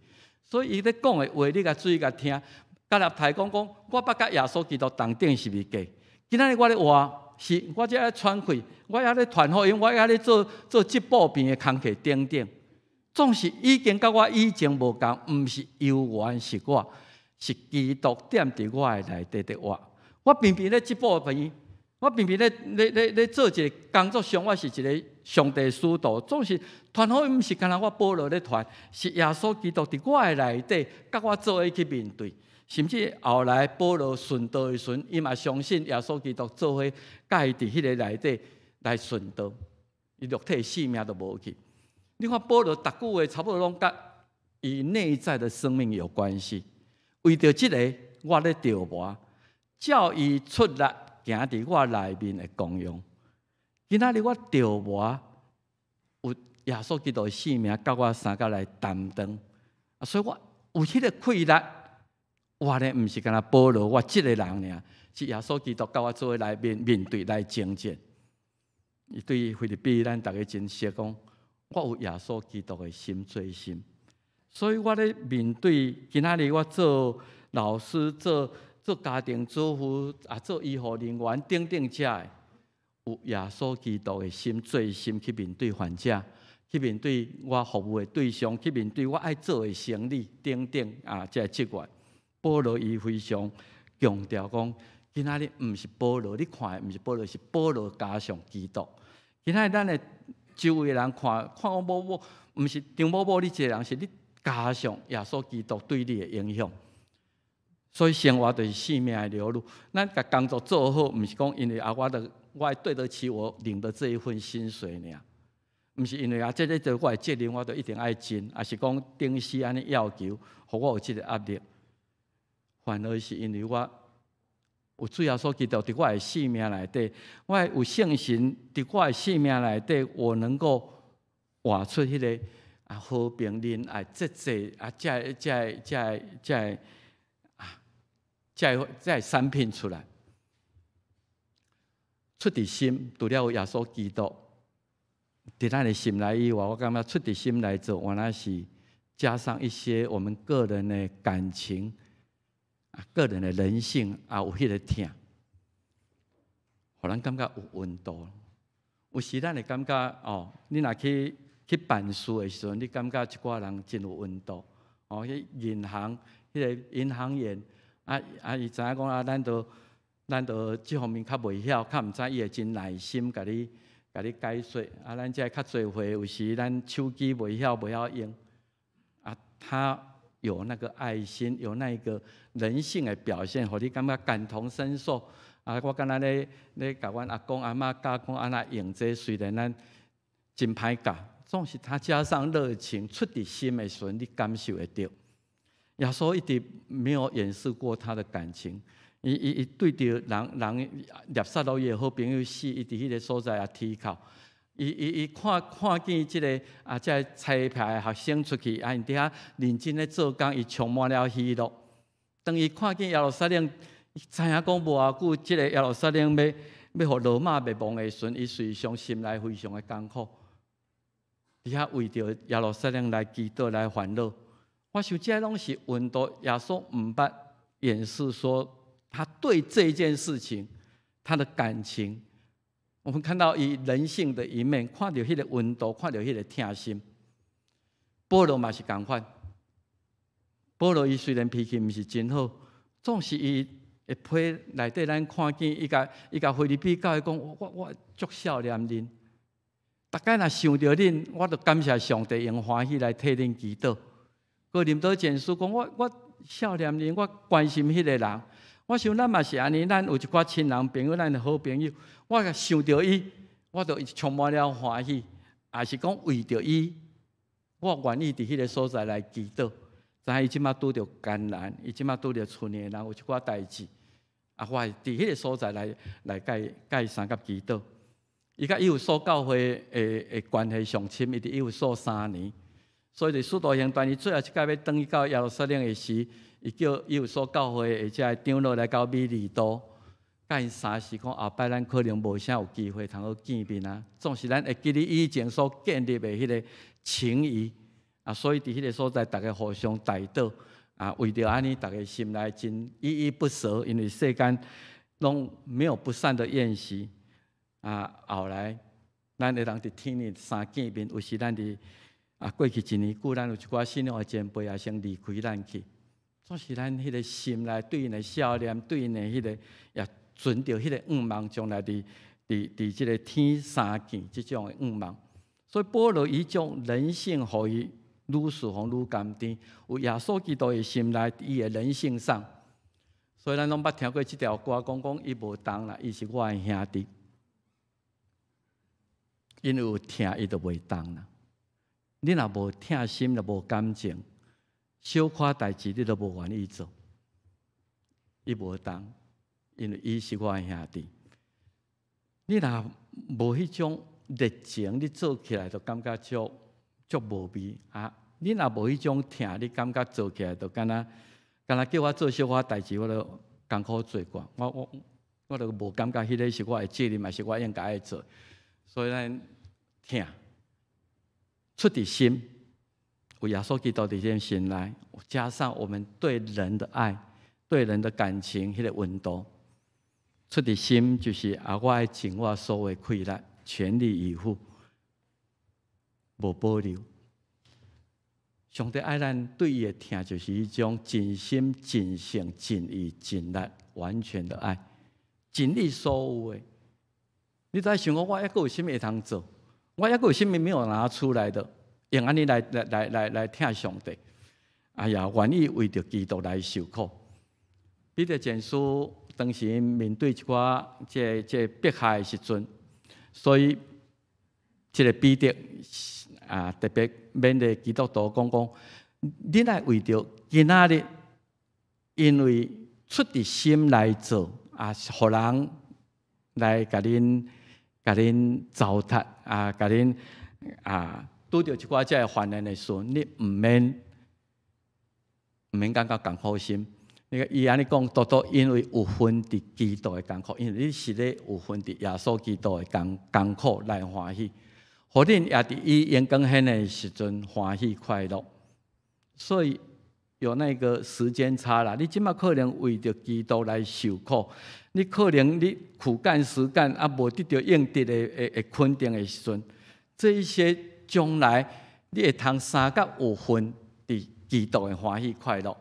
Speaker 3: 所以伊咧講的話，你共注意共聽。加拉太講講，我捌佮耶穌基督同釘十字架。今仔日我咧活，是我這咧喘氣，我猶咧傳福音，我猶咧做做織布邊的工課等等，總是已經佮我以前無仝，毋是猶原是我，是基督踮佇我的內底佇活。我平平咧織布邊，我平平咧咧咧咧做一个工作上，我是一个上帝使徒，總是傳福音，毋是干焦我保羅咧傳，是耶穌基督佇我的內底，佮我做伙去面對。甚至後來保羅殉道的時陣，伊嘛相信耶穌基督做伙佮伊佇彼个內底來殉道，伊肉體性命都無去。你看保羅逐句話差不多攏佮伊內在的生命有關係。為著這个，我咧著磨，照伊出力行佇我內面的功用。今仔日我著磨，有耶穌基督的性命佮我相佮來擔當，所以我有彼个氣力。我咧毋是干焦保羅，我這个人爾，是耶穌基督佮我做伙來面面對來征戰。伊對腓立比咱逐家真熟講，我有耶穌基督的心做心，所以我咧面對今仔日我做老師、做做家庭主婦啊、做醫護人員等等遮的，有耶穌基督的心做心去面對患者，去面對我服務的對象，去面對我愛做的生理等等啊，這个職員。保羅伊非常強調講，今仔日毋是保羅，你看的毋是保羅，是保羅加上基督。今仔日咱的周圍人看看講某某，毋是張某某你一個人，是你加上耶穌基督對你的影響。所以生活就是生命的流露。咱共工作做好，毋是講因為啊，我著我會對得起我領的這一份薪水爾，毋是因為啊，這個做我的責任，我著一定愛盡，抑是講頂司按呢要求，予我有這個壓力。反而是因為我有主耶穌基督佇我的生命內底，我有聖神佇我的生命內底，我能夠活出彼個啊和平、仁愛、節制啊，這個、這個、這個、這個啊，這個、這個產品出來，出佇心，除了有耶穌基督佇咱的心內以外，我感覺出佇心來做，原來是加上一些我們個人的感情。啊，個人的人性也有彼個疼，予咱感覺有溫度。有時咱會感覺哦，你若去辦事的時陣，你感覺一寡人真有溫度。哦，去銀行彼個銀行員啊啊，伊知影講啊，咱都這方面較袂曉，較毋知，伊會真耐心共你解說。啊，咱這較濟歲，有時咱手機袂曉用，啊，他有那個愛心，有那個人性的表現，予你感覺感同身受。啊，我敢若咧共阮阿公阿嬤教講按怎用這個，雖然咱真歹教，總是他加上熱情，出佇心的時陣，你感受會著。耶穌一直沒有掩飾過他的感情，伊對著人掠殺到伊的好朋友死，伊佇彼個所在也啼哭。伊看見這個啊，這個差派的學生出去，啊，𪜶佇遐認真咧做工，伊充滿了喜樂。當伊看見耶路撒冷，伊知影講無偌久，這個耶路撒冷欲予羅馬滅亡的時陣，伊隨常心內非常的艱苦。佇遐為著耶路撒冷來祈禱來煩惱。我想這攏是溫度，耶穌毋捌掩飾說他對這件事情他的感情。我們看到伊人性的一面，看著彼個溫度，看著彼個疼心。保羅嘛是仝款。保羅伊雖然脾氣毋是真好，總是伊的批內底，咱看見伊共腓立比教會講，我足少念恁。逐擺若想著恁，我就感謝上帝，用歡喜來替恁祈禱。哥林多前書講，我少念恁，我關心彼個人。我想咱嘛是按呢，咱有一寡親人朋友，咱的好朋友，我若想著伊，我就充滿了歡喜，也是講為著伊，我願意佇彼個所在來祈禱。知影伊這馬拄著艱難，伊這馬拄著厝內人有一寡代誌，啊，我會佇彼個所在來共伊相佮祈禱。伊佮以弗所教會的關係上親，伊佇以弗所3年，所以佇使徒行傳，伊最後一擺欲轉去到耶路撒冷的時，伊叫以弗所教會的這个長老來到米利都，共𪜶相示講後擺咱可能無啥有機會通好見面啊。總是咱會記得以前所建立的彼個情誼啊，所以佇彼個所在，逐家互相代禱啊，為著按呢，逐家心內真依依不捨，因為世間攏沒有不散的宴席啊。後來咱會當佇天裡相見面，有時咱佇啊過去一年久，咱有一寡信仰的前輩也先離開咱去。總是咱彼個心內對𪜶的思念，對𪜶的彼個也存著彼個願望，將來佇這個天相見這種的願望。所以保羅伊將人性予伊愈侍奉愈甘甜，有耶穌基督的心內，伊的人性上。所以咱攏捌聽過這條歌，講講伊無動啦，伊是我的兄弟。因為有疼，伊就袂動啦。你若無疼心，若無感情，小可代誌你都無願意做。伊無動，因為伊是我的兄弟。你若無彼種熱情，你做起來就感覺足足無味啊！你若無彼種疼，你感覺做起來就敢若叫我做小可代誌，我都艱苦做過。我都無感覺彼個是我的責任，嘛是我應該愛做。所以咱疼出佇心，有耶穌基督佇咱心內，加上我們對人的愛、對人的感情，彼個溫度，出佇心就是啊，我愛盡我所有的氣力，全力以赴，無保留。上帝愛咱對伊的疼，就是彼種盡心、盡性、盡意、盡力、完全的愛。盡你所有的。你在想講，我猶閣有啥物會通做？我猶閣有啥物沒有拿出來的？用按呢來來來來來疼上帝。哎呀，願意為著基督來受苦。彼得前書當時面對一寡這這迫害的時陣，所以這个彼得啊特別勉勵基督徒講講，恁愛為著今仔日，因為出佇心來做啊，予人來共恁共恁糟蹋啊，共恁啊拄著一寡這个患難的時陣，你毋免毋免感覺艱苦心。你伊按呢講，獨獨因為有份佇基督的艱苦，因為你是咧有份佇耶穌基督的艱艱苦來歡喜，予恁也佇伊榮光顯的時陣歡喜快樂。所以有那個時間差啦。你這馬可能為著基督來受苦，你可能你苦幹實幹啊，無得著應得的的的肯定的時陣，這一些將來你會通相佮有份佇基督的歡喜快樂。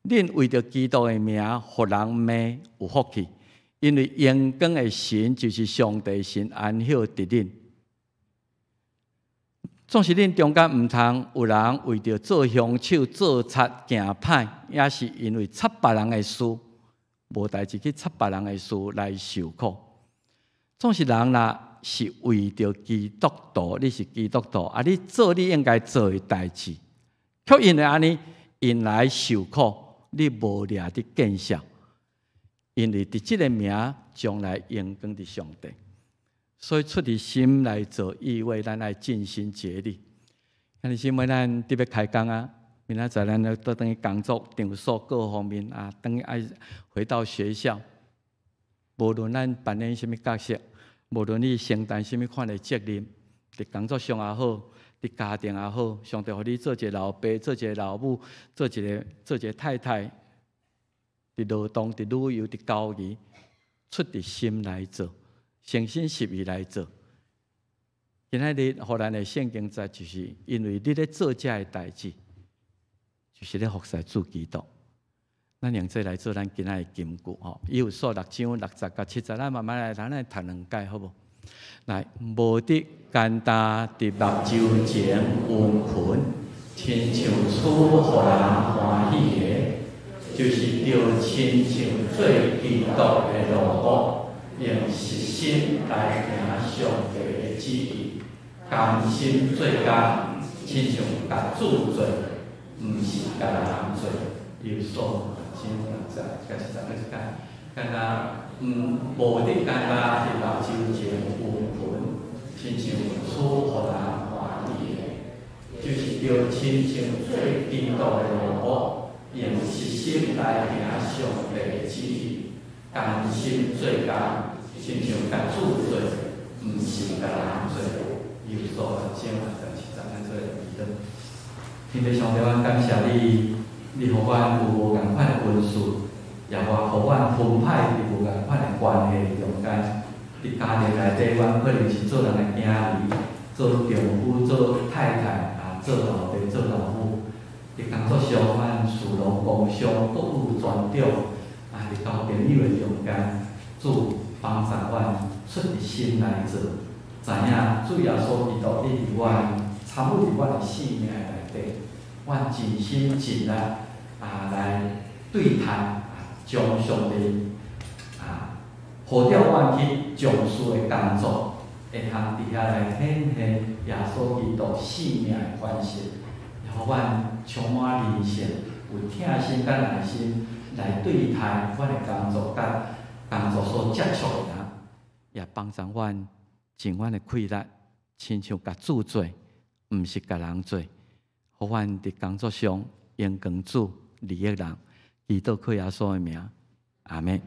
Speaker 3: 恁為著基督的名，予人罵有福氣，因為榮光的神就是上帝神安歇佇恁。總是恁中間毋通有人為著做兇手、做賊、行歹，抑是因為插別人的事，無代誌去插別人的事來受苦。總是人若是為著基督徒，你是基督徒，啊，你做你應該做的代誌，卻因為按呢，𪜶來受苦，你無掠佇見笑，因為佇這个名將來榮光佇上帝，所以出佇心來做，意味咱愛盡心竭力。兄弟姊妹，咱特別開工啊，明仔載咱要倒轉去工作場所各方面啊，轉去愛回到學校。無論咱扮演啥物角色，無論你承擔啥物款的責任，佇工作上也好，佇家庭也好，上帝予你做一个老爸，做一个老母，做一个做一个太太，佇勞動、佇旅遊、佇交誼，出佇心來做，誠心實意來做。今仔日予咱的聖經節，就是因為你咧做這个代誌，就是咧服侍主基督。咱用這來做咱今仔的金句吼，以弗所六章六節佮七節，咱慢慢來，咱來讀兩擺好無？來，無得簡單佇目睭前殷勤，親像主予人歡喜的，就是著親像做基督的奴僕，用實心來行上帝的旨意，甘心做工，親像共主做，毋是共人做。以弗所六章六節佮七節，閣一擺，敢若毋無得簡單佇目睭前殷勤，親像主予人歡喜的，就是著親像做基督的奴僕，用實心來行上帝的旨意，甘心做工，親像共主做，毋是共人做。以弗所六章六節七節，咱做來祈禱。天父上帝，阮感謝你，你予阮有無仝款的恩賜，也予阮分派佇無仝款的關係中間。佇家庭內底，阮可能是做人的囝兒，做丈夫、做太太，啊，做老爸、做老母。佇工作上，阮士農工商各有專長。啊，佇交朋友的中間，主幫助阮出佇心來做，知影主耶穌基督你佇阮參與佇阮的生命內底，阮盡心盡力啊來對待啊，將上帝啊呼召阮去從事的工作，會通佇遐來顯現耶穌基督生命的款式，予阮充滿靈性，有疼心佮耐心來對待阮的工作，佮工作所接觸的人，也幫助阮盡阮的氣力，親像共主做，毋是共人做，予阮佇工作上榮光主，利益人，祈禱靠耶穌的名，阿們。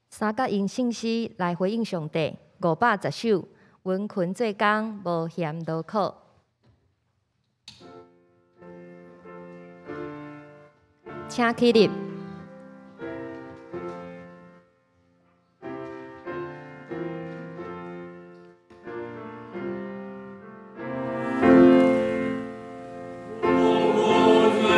Speaker 1: 三角用聖詩來回應上帝，510首，殷勤做工，無嫌勞苦。請起立。
Speaker 2: 無論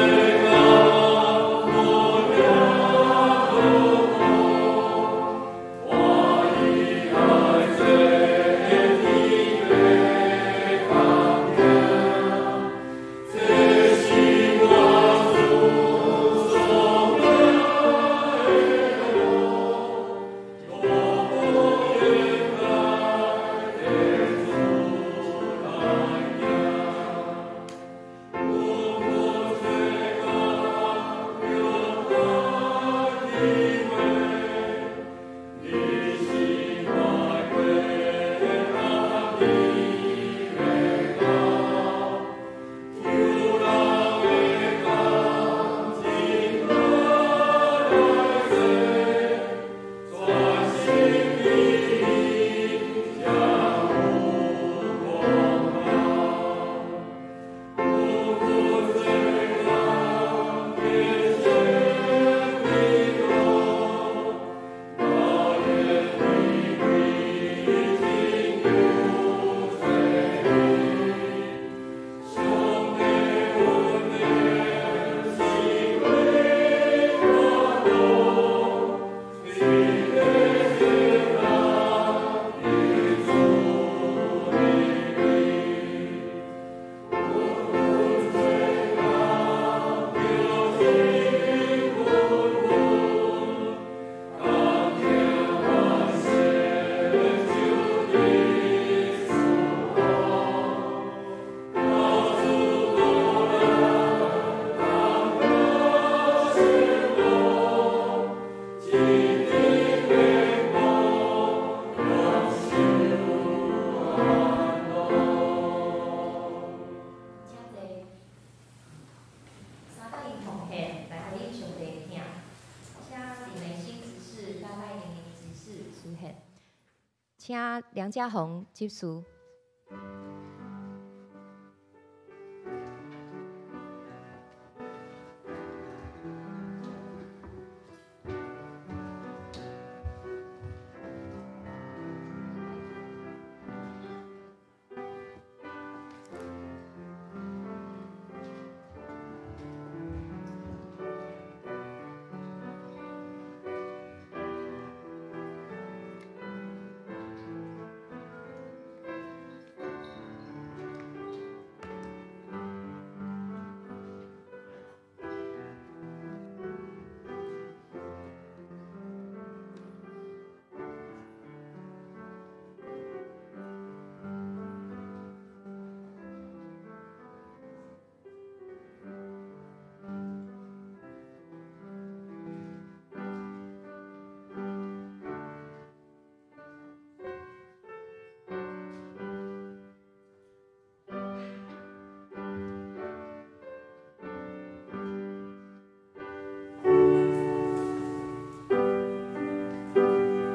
Speaker 1: 請梁家宏執事。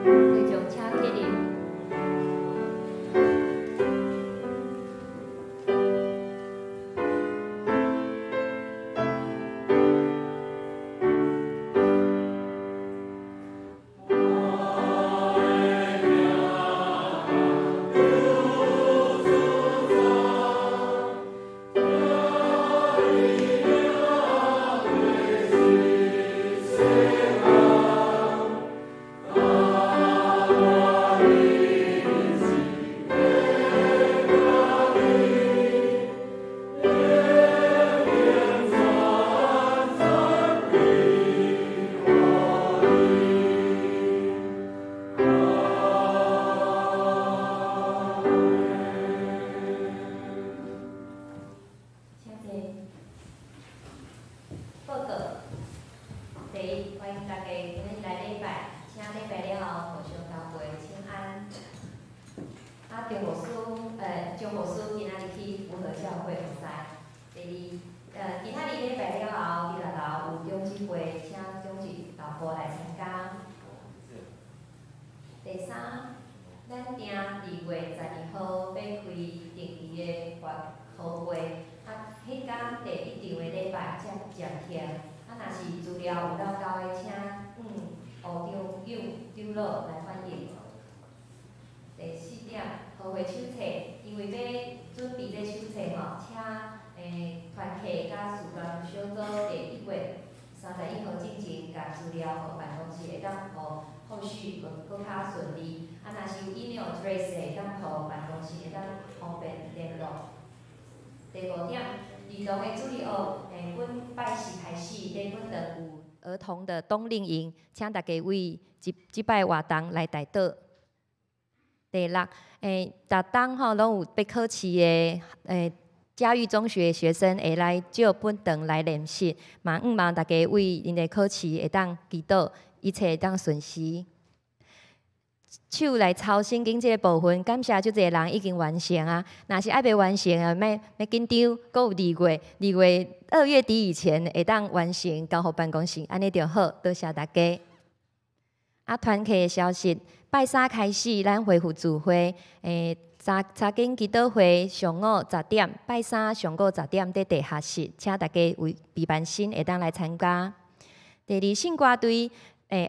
Speaker 1: 會眾請起立。請坐。報告。第一，歡迎大家今日來禮拜，請禮拜了後互相交杯請安。啊，張牧師今仔日去福和教會服侍。第二，今仔日禮拜了後，佇六樓有長執會，請長執老婆來參加。第三，咱訂2月12號欲開定期的發好會，啊，彼工第一場的禮拜才暫停。啊，若是資料有漏交的，請黃長長老來反映。第四點，好會手冊，因為欲準備這手冊吼，請團契佮事工小組佇1月31號進前，共資料予辦公室，會當予後續閣較順利。啊，若是有 email address 的，會當予辦公室會當方便聯絡。第五點，兒童的主日學，本拜四開始，佇本堂有兒童的冬令營，請大家為這擺活動來代禱。第六，逐冬吼攏有欲考試的，嘉裕中學學生會來借本堂來練習，嘛向望大家為𪜶的考試會當祈禱，一切會當順遂。手來抄聖經這个部分，感謝足濟人已經完成啊！若是猶未完成啊，莫莫緊張，閣有2月底以前會當完成，交予辦公室，按呢就好。多謝大家。啊，團契的消息，拜三開始，咱恢復聚會，查經祈禱會上午10點，拜三上午10點佇地下室，請大家為備辦心會當來參加。第二，聖歌隊，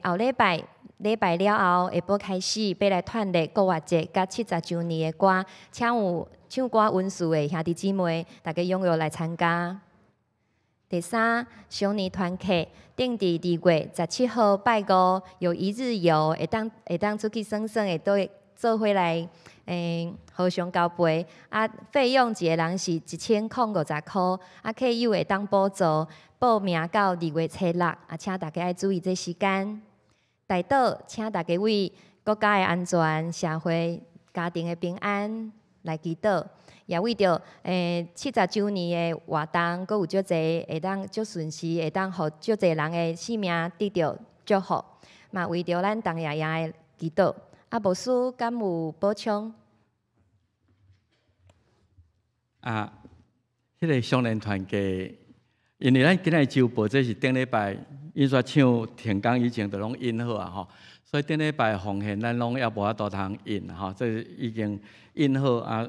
Speaker 1: 後禮拜禮拜了後，下晡開始欲來團練國樂節佮70週年的歌，請有唱歌文書的兄弟姊妹，大家踴躍來參加。第三，雙年團契定佇2月17號拜五有一日遊，會當出去耍耍，會當做伙來，互相交陪。啊，費用一个人是1050塊，啊，客友會當補助，報名到2月初6，啊，請大家愛注意這時間。代禱，請大家為國家的安全、社會、家庭的平安來祈禱，也為著70週年的活動，閣有足濟會當足順時，會當予足濟人的性命得著祝福，嘛為著咱董爺爺的祈禱。啊，牧師敢有補充？
Speaker 3: 啊，彼个少年團契，因為咱今仔日周報，這是頂禮拜印刷廠停工以前就攏印好啊吼，所以頂禮拜奉獻咱攏猶無法度通印吼，這已經印好啊。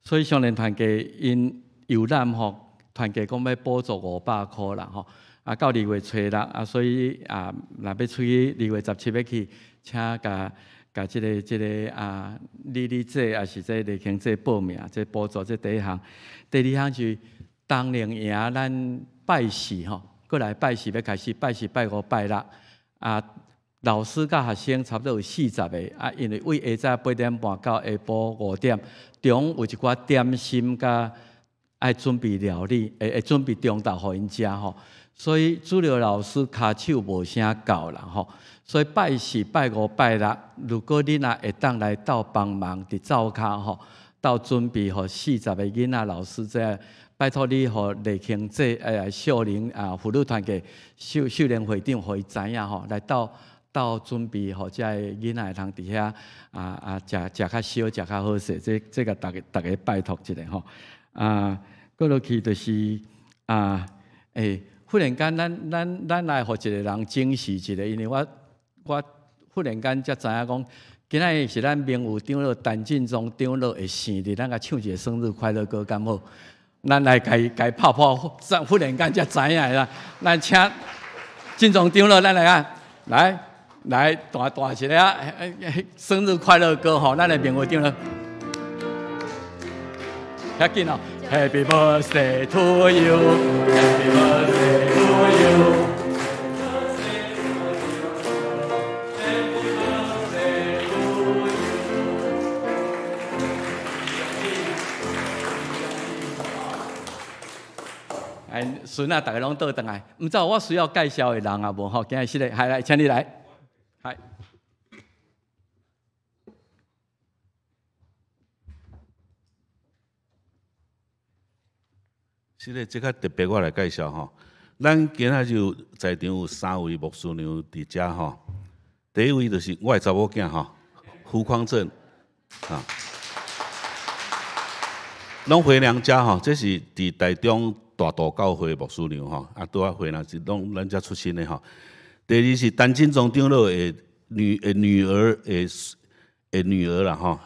Speaker 3: 所以少年團契𪜶遊覽吼，團契講欲補助500箍啦吼。啊，到2月初6啊，所以啊，若欲出去2月17欲去，請共共這個啊，李李姐抑是這李慶姐報名，這補助這第一項。第二項是冬令營，咱拜四吼，閣來拜四欲開始，拜四、拜五、拜六啊，老師佮學生差不多有40個啊，因為對下早8點半到下晡5點，中午有一寡點心佮愛準備料理，會準備中晝予𪜶食吼。所以主任老師跤手無啥夠啦吼，所以拜四、拜五、拜六，如果你若會當來鬥幫忙佇灶跤吼，鬥準備予40個囡仔老師這，拜託你予李慶姐秀玲啊婦女團契秀秀玲會長予伊知影吼，來鬥鬥準備予這个囡仔會通佇遐啊食食較燒，食較好勢，這這個逐家逐家拜託一下吼。啊，閣落去就是啊，欸。忽然間，咱來予一個人證實一下，因為我忽然間才知影講，今仔日是咱明有長老陳進忠長老的生日，咱共唱一个生日快樂歌，敢好？咱來共伊共伊拍破，忽然間才知影啦。咱請進忠長老，咱來啊，來來大大一个生日快樂歌吼，咱的明有長老，遐緊哦。Happy birthday to you, Happy birthday to you. Happy birthday to you. 哎，孫仔逐个攏倒轉來，毋知我需要介紹的人啊無吼？今日是咧，來來，請你來，來。
Speaker 4: 是咧，這較特別，我來介紹吼。咱今仔日在場有三位牧師娘佇遮吼。第一位就是我的查某囝吼，胡匡正，啊，攏回娘家吼，這是佇台中大道教會牧師娘吼，啊，拄仔回娘是攏咱遮出身的吼。第二是陳進忠長老的女兒的女兒啦吼。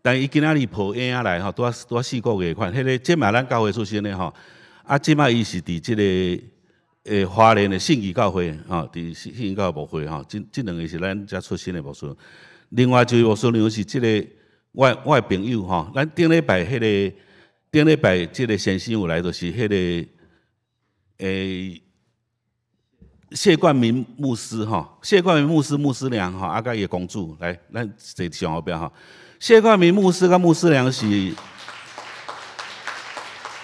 Speaker 4: 但伊今仔日抱嬰仔來吼，拄仔拄仔4個月款，彼个這嘛咱教會出身的吼，啊，這擺伊是佇這個花蓮的信義教會吼，佇信義教會牧會吼，這兩个是咱遮出身的牧師。另外一位牧師娘是這个我的朋友吼，咱頂禮拜彼个頂禮拜這个先生有來，就是彼个謝冠明牧師吼，謝冠明牧師牧師娘吼，啊，佮伊的公主來，咱坐上後壁吼。謝冠明牧師佮牧師娘是，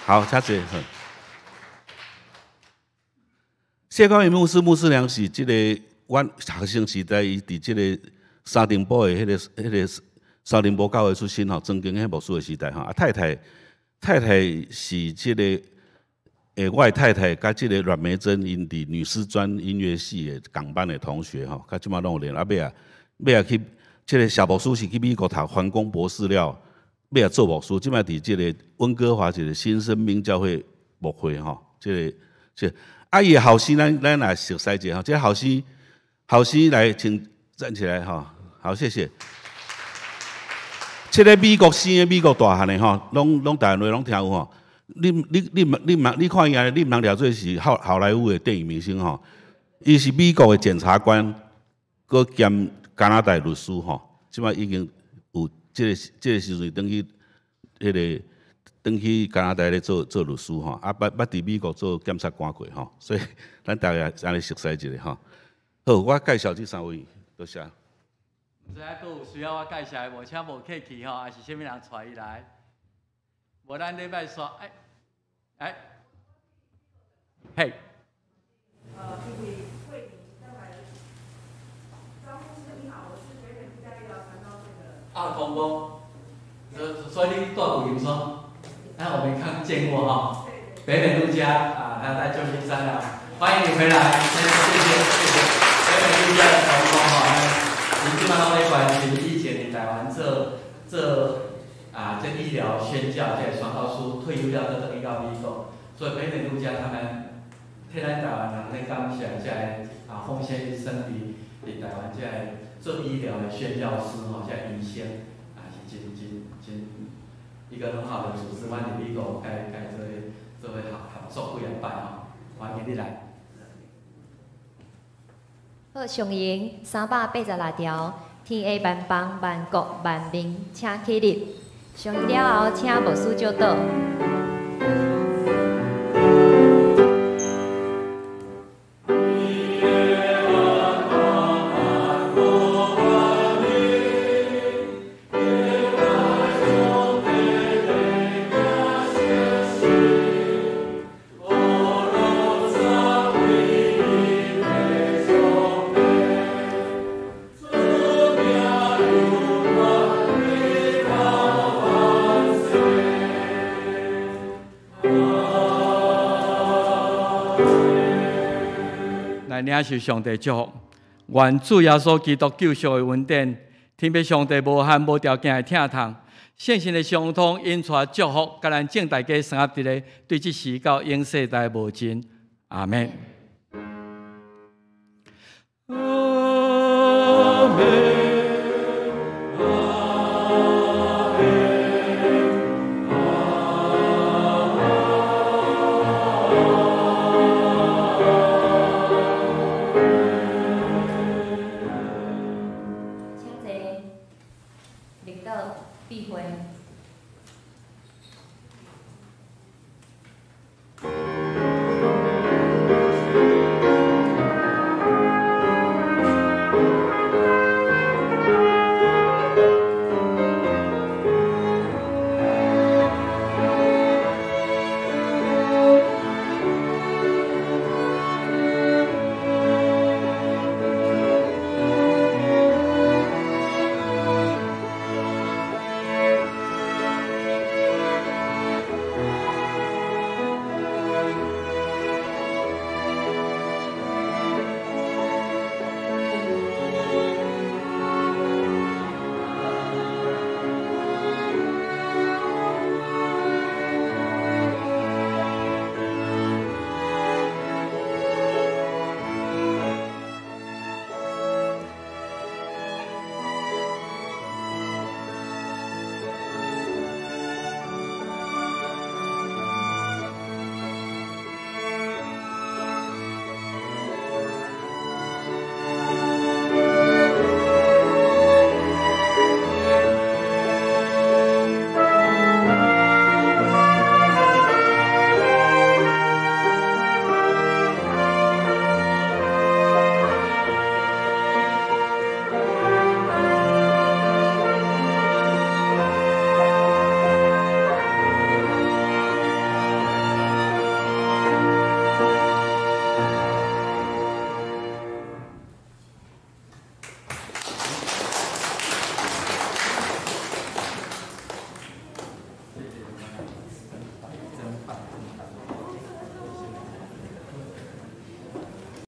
Speaker 4: 好，請坐。謝冠明牧師牧師娘是這个，阮學生時代伊佇這个三重埔的彼个三重埔教會出身吼，曾經彼牧師的時代吼。啊，太太太太是這个，我的太太佮這个阮梅珍，𪜶佇女師專音樂系的仝班的同學吼，佮這擺攏有聯。啊，尾仔尾仔去。這个謝牧師是去美國讀環工博士了，尾仔做牧師，這擺佇這个溫哥華一个新生命教會牧會吼，這个這啊伊的後生咱咱來熟悉一下吼，這个後生後生來請站起來吼，好謝謝。這个美國生的美國大漢的吼，攏攏台灣話攏聽有吼。你你你你毋你看伊按呢，你毋通掠做是好萊塢的電影明星吼，伊是美國的檢察官，閣兼加拿大律師吼，這擺已經有這個時陣轉去彼个轉去加拿大咧做做律師吼，啊，捌捌佇美國做檢察官過吼，所以咱大家按呢熟悉一下吼。好，我介紹這三位，多謝。
Speaker 3: 毋知影閣有需要我介紹的無？請無客氣吼，抑是啥物人帶伊來？無咱禮拜煞，哎，哎，嘿。
Speaker 5: 這位慧敏，張牧師你好，我是北美路加醫療傳道會的。
Speaker 3: 啊，公公，所以你住舊金山，那我沒看見過哈。北美路加啊，他在舊金山啊，歡迎你回來，謝謝謝謝。北美路加的同工哈，𪜶這擺攏咧關心以前佇台灣做做啊，這醫療宣教，這個宣教師退休了，閣轉去到美國，所以北美路加他們替咱台灣人咧感謝這个啊，奉獻一生佇伫台灣這个做醫療的宣教師吼，這個醫生也是真真真一個很好的組織。阮佇美國共共做伙做伙合合作幾仔擺吼，歡迎你來。
Speaker 1: 好，上營386條，天下萬邦萬國萬民，請起立。上了後，請牧師祝禱。
Speaker 3: 來領受上帝祝福，願主耶穌基督救贖的恩典，天父上帝無限無條件的疼痛，聖神的相通，引帶祝福，共咱眾大家生活佇咧，對這時到永世代無盡。阿們。阿們。
Speaker 1: 請坐，立禱，閉會。